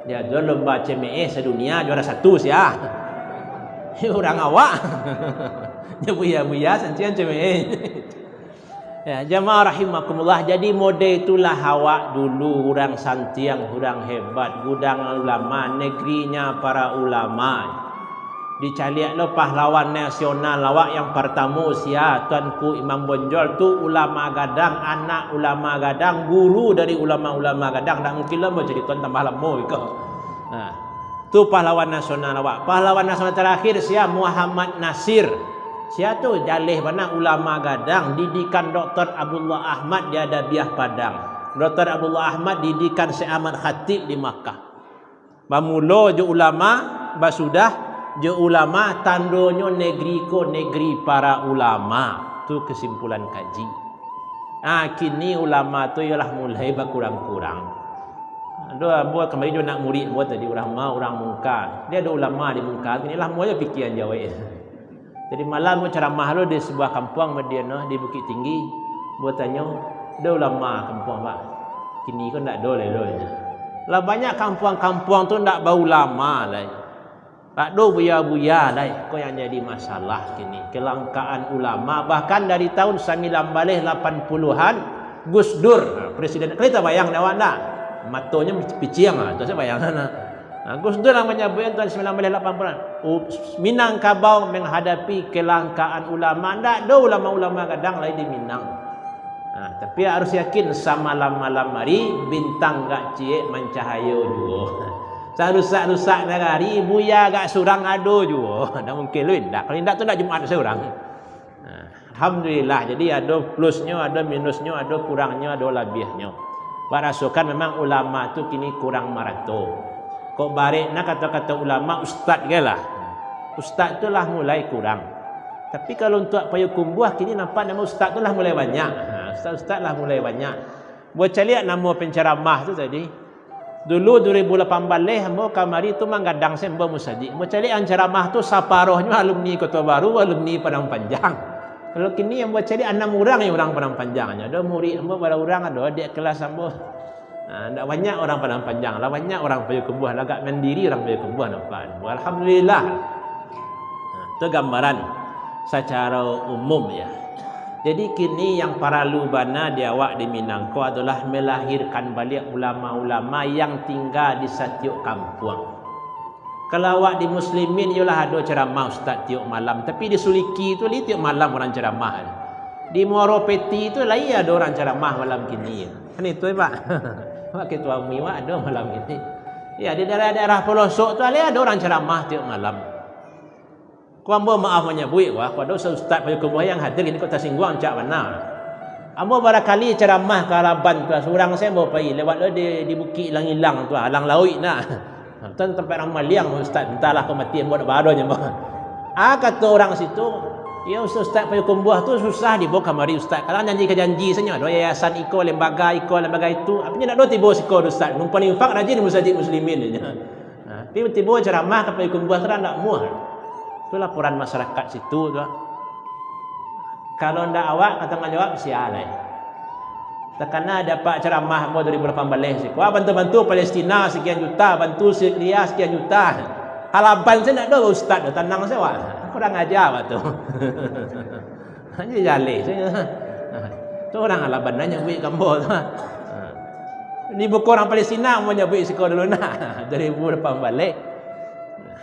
Dia tu lomba cemeeh sadunia juara satu sia. Urang awak. Dia buya-buya santiang cemeeh. Ya, jamaah rahimakumullah, jadi model itulah awak dulu, urang santiang, urang hebat, gudang ulama, negerinya para ulama. Dicaliak lo pahlawan nasional awak yang partamo sia, Tuanku Imam Bonjol tu ulama gadang, anak ulama gadang, guru dari ulama-ulama gadang, ndak mungkin lo ambo carito tambah lamo iko. Nah, tu pahlawan nasional awak. Pahlawan nasional terakhir sia, Muhammad Nasir. Sia tu? Jaleh bana, ulama gadang, didikan Doktor Abdullah Ahmad di Adabiah Padang. Doktor Abdullah Ahmad didikan Syekh Ahmad Khatib di Makkah. Bamulo jo ulama, basudah jo ulama, tandonyo negeri ko negeri para ulama. Tu kesimpulan kaji. Ah, kini ulama tu iyolah mulai bakurang-kurang. Ado ambo kamari jo anak murid ambo tadi, urang ma, urang Mungka. Dia ado ulama di Mungka, kini lah ambo jo pikiran jawek. Jadi malam tu ceramah lo di sebuah kampuang Madinah di Bukittinggi. Ambo tanyo, "Ado ulama kampuang, Pak?" "Kini ko ndak ado lai lo," nyo. Lah banyak kampuang-kampuang tu ndak baulama lai. Ndak ado buya-buya lai. Ko yang jadi masalah kini, kelangkaan ulama. Bahkan dari tahun sambilan baleh lapan puluhan, Gus Dur, ha, presiden, kalian tabayang dek awak ndak? Matonyo piciang, ha, tu sajo bayangan, ha. Ha, Gus Dur lah manyabuik tahun sambilan baleh lapan puluhan. U-, Minangkabau menghadapi kelangkaan ulama, ndak ado ulama-ulama gadang lai di Minang. Ha, tapi harus yakin, samalam-malam hari, bintang gak ciek mancahayo juo. Sarusak-rusak nagari, buya gak surang ado juo. Ndak mungkin lu indak. Kalau indak tu ndak Jumaat surang. Nah, alhamdulillah, jadi ado plusnyo, ado minusnyo, ado kurangnyo, ado labiahnyo. Barasokan memang ulama tu kini kurang marato. Kok barek nah kato-kato ulama, ustad ge lah. Ustad tu lah mulai kurang. Tapi kalau untuak Payokumbuah, kini nampak namo ustad tu lah mulai banyak. Ha, ustad-ustad lah mulai banyak. Buah caliak namo penceramah tu tadi. Dulu dua ribu lapan baleh ambo kamari tu manggadang se ambo musajik. Ambo caliak yang ceramah tu saparohnyo alumni Koto Baru, alumni Padang Panjang. Kalau kini ambo caliak anam urang yang urang Padang Panjang nyo. Ado murid ambo bara urang, ado adiak kelas ambo. Ha, ndak banyak urang Padang Panjang, lah banyak urang Payokumbuah, lah agak mandiri urang Payokumbuah nampak. Alhamdulillah. Ha, tu gambaran sacaro umum, ya. Jadi, kini yang paralu bana di awak di Minang ko adolah melahirkan baliak ulama-ulama yang tingga di satiok kampuang. Kalau awak di Muslimin, iyolah ado ceramah ustaz tiok malam, tapi di Suliki tu lai tiok malam urang ceramah. Di Muaro Peti tu lai ado urang ceramah malam kini. Kan itu, Pak? Pak Ketua MUI, Pak, ado malam kini. Ya, di daerah-daerah pelosok tu lai ado urang ceramah tiok malam. Ko ambo maaf manyabuik, wah, ko ado ustaz-ustaz Payokumbuah yang hadir kini ko tasingguang, cak bana. Ambo barakali ceramah ka Alaban tu, surang se ambo pai, lewat lo di, di Bukik Ilang-Ilang tu, Alang Lauik nah. Tu tampek urang maliang, ustaz, entahlah ko mati ambo nak ba ado nyo ambo. Ah, kato urang situ, "Ya, ustaz-ustaz Payokumbuah tu susah dibawa kamari, ustaz. Kadang janji ka janji sajo, ado yayasan iko, lembaga iko, lembaga itu. Apo nyo ndak ado tibo siko, ustaz. Numpan infak rajin di Musajik Muslimin," nyo. Nah, tapi tibo ceramah ka Payokumbuah tu ndak muah. Tu laporan masyarakat situ tu. Kalau ndak awak ka tangguang jawab, sia lai. Takana dapat ceramah ambo dua ribu lapan baleh siko. Ah, bantu-bantu Palestina sekian juta, bantu Syria sekian juta. Alaban se ndak ado ustaz tu, tanang se awak. Kurang aja awak tu. Hanya jaleh sajo. Tu urang Alaban nan nyabuik ka ambo tu. Di buku urang Palestina ambo nyabuik siko dulu nah. Dua ribu lapan baleh.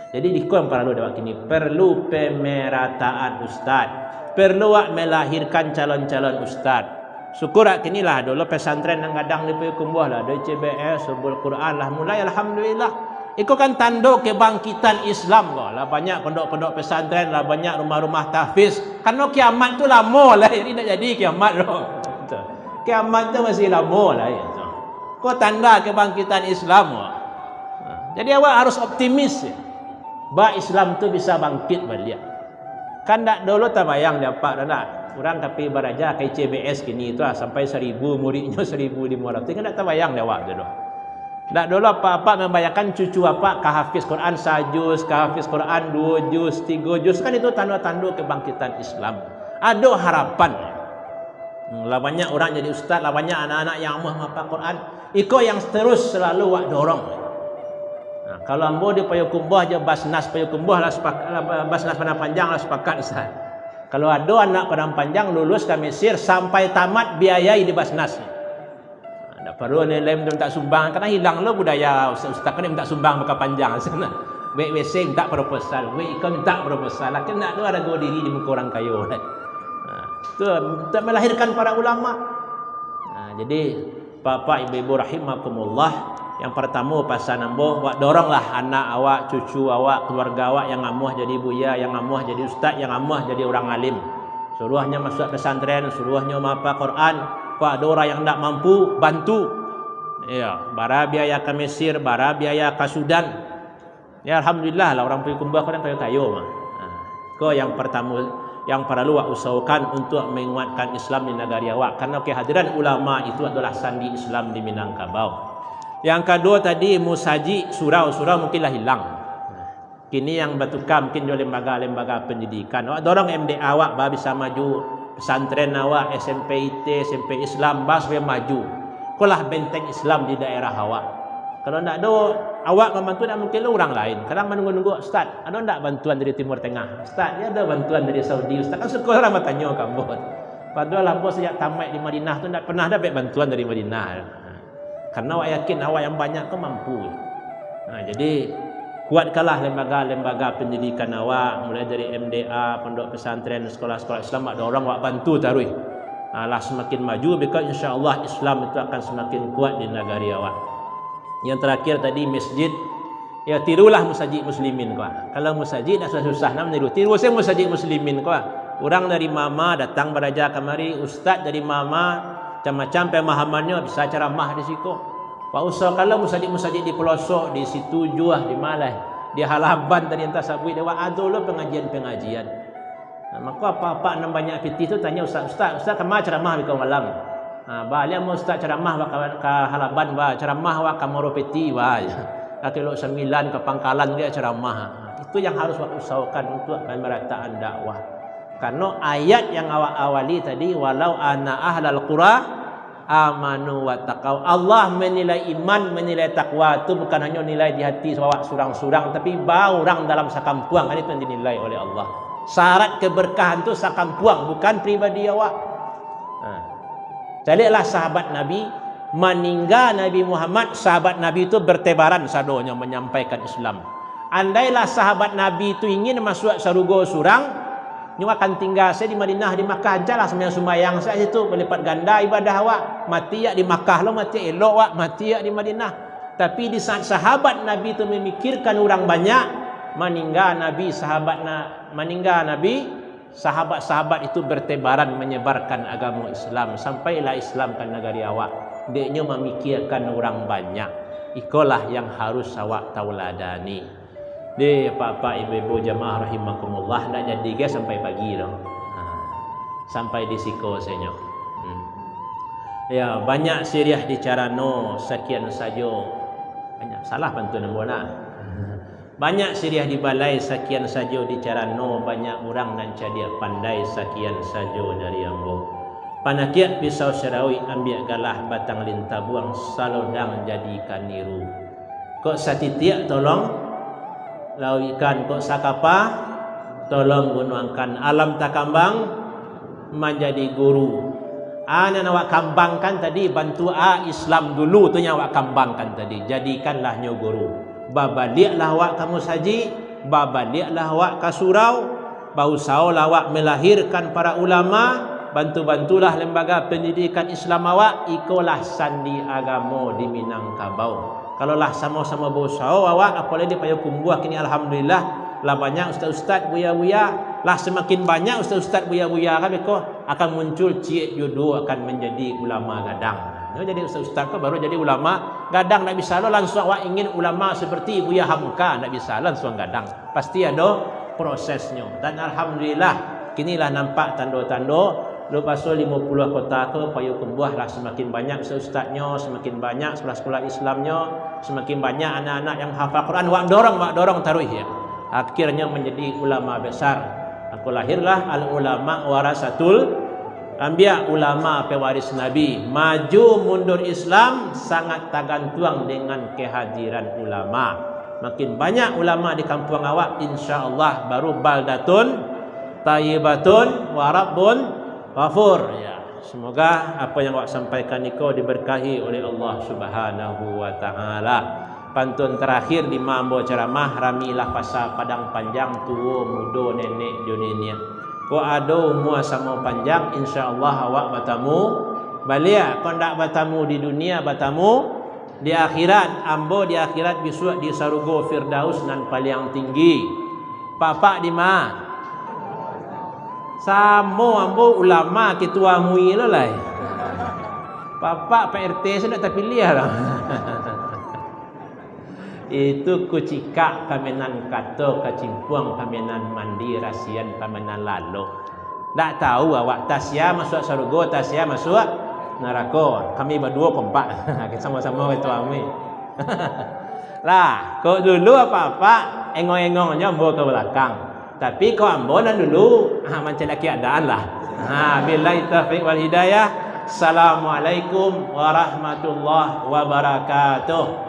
Jadi, iko yang paralu dek awak kini. Perlu pemerataan ustaz. Perlu awak melahirkan calon-calon ustaz. Syukur awak kini lah, ado lo pesantren nan gadang di Payokumbuah lah. Ado I C B S, Subul Quran lah. Mulai, alhamdulillah. Iko kan tando kebangkitan Islam ko. Lah banyak pondok-pondok pesantren, lah banyak rumah-rumah tahfiz. Karano kiamat tu lamo lah, jadi ndak jadi kiamat tu. Kiamat tu masih lamo lah, ya. Ko tanda kebangkitan Islam ko. Jadi awak harus optimis, ya. Ba Islam tu bisa bangkit baliak. Kan ndak dulu tabayang di apak tu, ndak? Urang tapi baraja ka I C B S kini tu, ah, sampai saribu muridnyo, saribu limo ratuih, kan ndak tabayang di awak tu doh. Ndak dulu apak-apak mambayangkan cucu apak ka hafiz Quran sajuz, ka hafiz Quran duo juz, tigo juz, kan itu tando-tando kebangkitan Islam. Ado harapan. Hmm, lah banyak urang jadi ustaz, lah banyak anak-anak yang amuah mahafal Quran. Iko yang terus selalu wak dorong. Nah, kalau ambo di Payokumbuah jo Basnas Payokumbuah lah sepakat, lah, Basnas Padang Panjang lah sepakat, Ustaz. Kalau ado anak Padang Panjang lulus ka Mesir sampai tamat, biayai di Basnas. Nah, ndak paralu nilai mintak sumbang, karena hilang lo budaya ustaz-ustaz kan mintak sumbang baka panjang sana. Buek W C mintak proposal, buek iko mintak proposal. Lah, kan ndak ado harago diri di muko urang kayo. Nah, tu, tu melahirkan para ulama. Nah, jadi, Bapak, Ibu-ibu rahimakumullah, yang partamo pasan ambo, wak doronglah anak awak, cucu awak, keluarga awak yang amuah jadi buya, yang amuah jadi ustaz, yang amuah jadi urang alim. Suruahnyo masuak pesantren, suruahnyo mahafal Quran. Kok ado urang yang ndak mampu, bantu. Iyo, bara biaya ka Mesir, bara biaya ka Sudan. Ya, alhamdulillah lah, urang Payokumbuah ko kan kayo-kayo mah. Nah, ko yang partamo, yang paralu wak usahokan untuak manguatkan Islam di nagari awak, karena kehadiran ulama itu adalah sandi Islam di Minangkabau. Yang kaduo tadi, musajik, surau, surau mungkin lah hilang. Kini yang batuka mungkin jo lembaga-lembaga pendidikan. Awak dorong M D A awak ba bisa maju, pesantren awak, S M P I T, S M P Islam, ba supaya maju. Ko lah benteng Islam di daerah awak. Kalau ndak ado awak mambantu, ndak mungkin lo urang lain. Kadang manunggu-nunggu, "Ustaz, ado ndak bantuan dari Timur Tengah? Ustaz, ya ado bantuan dari Saudi, Ustaz?" Kan suko urang batanyo ka ambo. Padahal ambo sajak tamaik di Madinah tu ndak pernah dapek bantuan dari Madinah. Karena awak yakin awak yang banyak tu mampu. Nah, jadi, kuatkanlah lembaga-lembaga pendidikan awak, mulai dari M D A, pondok pesantren, sekolah-sekolah Islam, awak dorong, awak bantu taruih. Nah, lah semakin maju, beko insya Allah Islam itu akan semakin kuat di nagari awak. Yang terakhir tadi, masjid. Ya, tirulah musajik muslimin ko. Kalau musajik dak susah-susah nak meniru, tiru se musajik muslimin ko. Urang dari ma-ma datang baraja kamari, ustaz dari ma-ma, macam-macam pemahamannyo, bisa ceramah di siko. Wak usahokanlah musajik-musajik di pelosok, di Situjuah, di ma lai, di Halaban tadi, antah sabuik dek wak, ado lo pengajian-pengajian. Nah, mako apak-apak nan banyak pitih tu tanyo ustaz, "Ustaz, ustaz kama ceramah beko malam?" Nah, baliak mah ustaz ceramah wak ka, ka Halaban, ba ceramah wak ka Muaro Piti, ba, ka Telok Sambilan, ka Pangkalan ge ceramah. Nah, itu yang harus wak usahokan untuak pemerataan dakwah. Kareno ayat yang awak awali tadi, "Walau anna ahlal qura amanu wattaqau." Allah menilai iman, menilai takwa tu bukan hanyo nilai di hati awak surang-surang, tapi ba urang dalam sakampuang, kan itu yang dinilai oleh Allah. Syarat keberkahan tu sakampuang, bukan pribadi awak. Nah, caliaklah sahabat Nabi, maningga Nabi Muhammad, sahabat Nabi tu bertebaran sadonyo manyampaikan Islam. Andailah sahabat Nabi tu ingin masuak sarugo surang, nyo akan tingga se di Madinah, di Makkah, ancalah sumbayang-sumbayang se situ, balipat ganda ibadah awak, mati awak di Makkah lo, mati elok awak, mati awak di Madinah. Tapi di saat sahabat Nabi tu memikirkan urang banyak, maningga Nabi, sahabat na-, maningga Nabi, sahabat-sahabat itu bertebaran menyebarkan agamo Islam, sampailah Islam ka nagari awak. Dek nyo mamikirkan urang banyak. Ikolah yang harus awak tauladani. Deh, apak-apak, ibu-ibu, jamaah rahimakumullah, ndak jadi ge sampai pagi tu. Ha, sampai di siko sajo. Hmm. Ya, banyak siriah dicarano, sakian sajo. Banyak salah pantun ambo nah. Banyak siriah dibalai, sakian sajo dicarano, banyak urang nan cadiak pandai, sakian sajo dari ambo. Panakiak pisau sarauik, ambiak galah batang lintabuang, salodang jadikan niru. Kok satitiak tolong lauikkan, kok sakapa tolong gunuangkan. Alam takambang manjadi guru. A, nan awak kambangkan tadi, bantu a Islam dulu tu yang awak kambangkan tadi, jadikanlah nyo guru. Babaliaklah awak ka musajik, babaliaklah awak ka surau, bausaholah awak melahirkan para ulama, bantu-bantulah lembaga pendidikan Islam awak, ikolah sandi agamo di Minangkabau. Kalau lah samo-samo bausaho awak, apolai di Payokumbuah kini, alhamdulillah, lah banyak ustaz-ustaz, buya-buya, lah samakin banyak ustaz-ustaz, buya-buya kan beko, akan muncul ciek jodoh akan manjadi ulama gadang. Nyo jadi ustaz-ustaz ko baru jadi ulama gadang, ndak bisa lo lansuang awak ingin ulama seperti Buya Hamka, ndak bisa lansuang gadang. Pasti ado prosesnyo. Dan alhamdulillah, kini lah nampak tando-tando, lo paso limo puluah kota ko, Payokumbuah lah samakin banyak ustaz-ustaznyo, samakin banyak sekolah-sekolah Islamnyo, samakin banyak anak-anak yang hafal Quran, wak dorong, wak dorong taruih, ya. Akhirnyo manjadi ulama besar. Mako lahirlah al-ulama warasatul Ambiak ulama pewaris Nabi, maju mundur Islam sangat tagantuang dengan kehadiran ulama. Makin banyak ulama di kampuang awak, insya Allah baru baldatun thayyibatun wa rabbun ghafur. Ya, semoga apa yang awak sampaikan niko diberkahi oleh Allah Subhanahu wa Ta'ala. Pantun terakhir di ma ambo ceramah, ramilah pasa Padang Panjang, tuo mudo, nenek jo niniak. Kok ado umua samo panjang, insya Allah awak batamu baliak. Kok ndak batamu di dunia, batamu di akhirat. Ambo di akhirat bisuak di sarugo Firdaus nan paliang tinggi. Pak-pak di ma? Samo ambo ulama, ketua M U I lo lai. Pak-pak Pak R T se ndak tapiliah lah. Itu kucikak pamenan kato, kacimpuang pamenan mandi, rasian pamenan lalo. Ndak tahu awak, tasia masuak sarugo, tasia masuak narako. Kami baduo kompak. Samo-samo ketua M U I. Lah, kok dulu apak-apak engong-engong nyo ambo ka balakang. Tapi kok ambo nan dulu, ha, mancaliak keadaan lah. Ha, billahi taufiq wal hidayah. Assalamualaikum warahmatullahi wabarakatuh.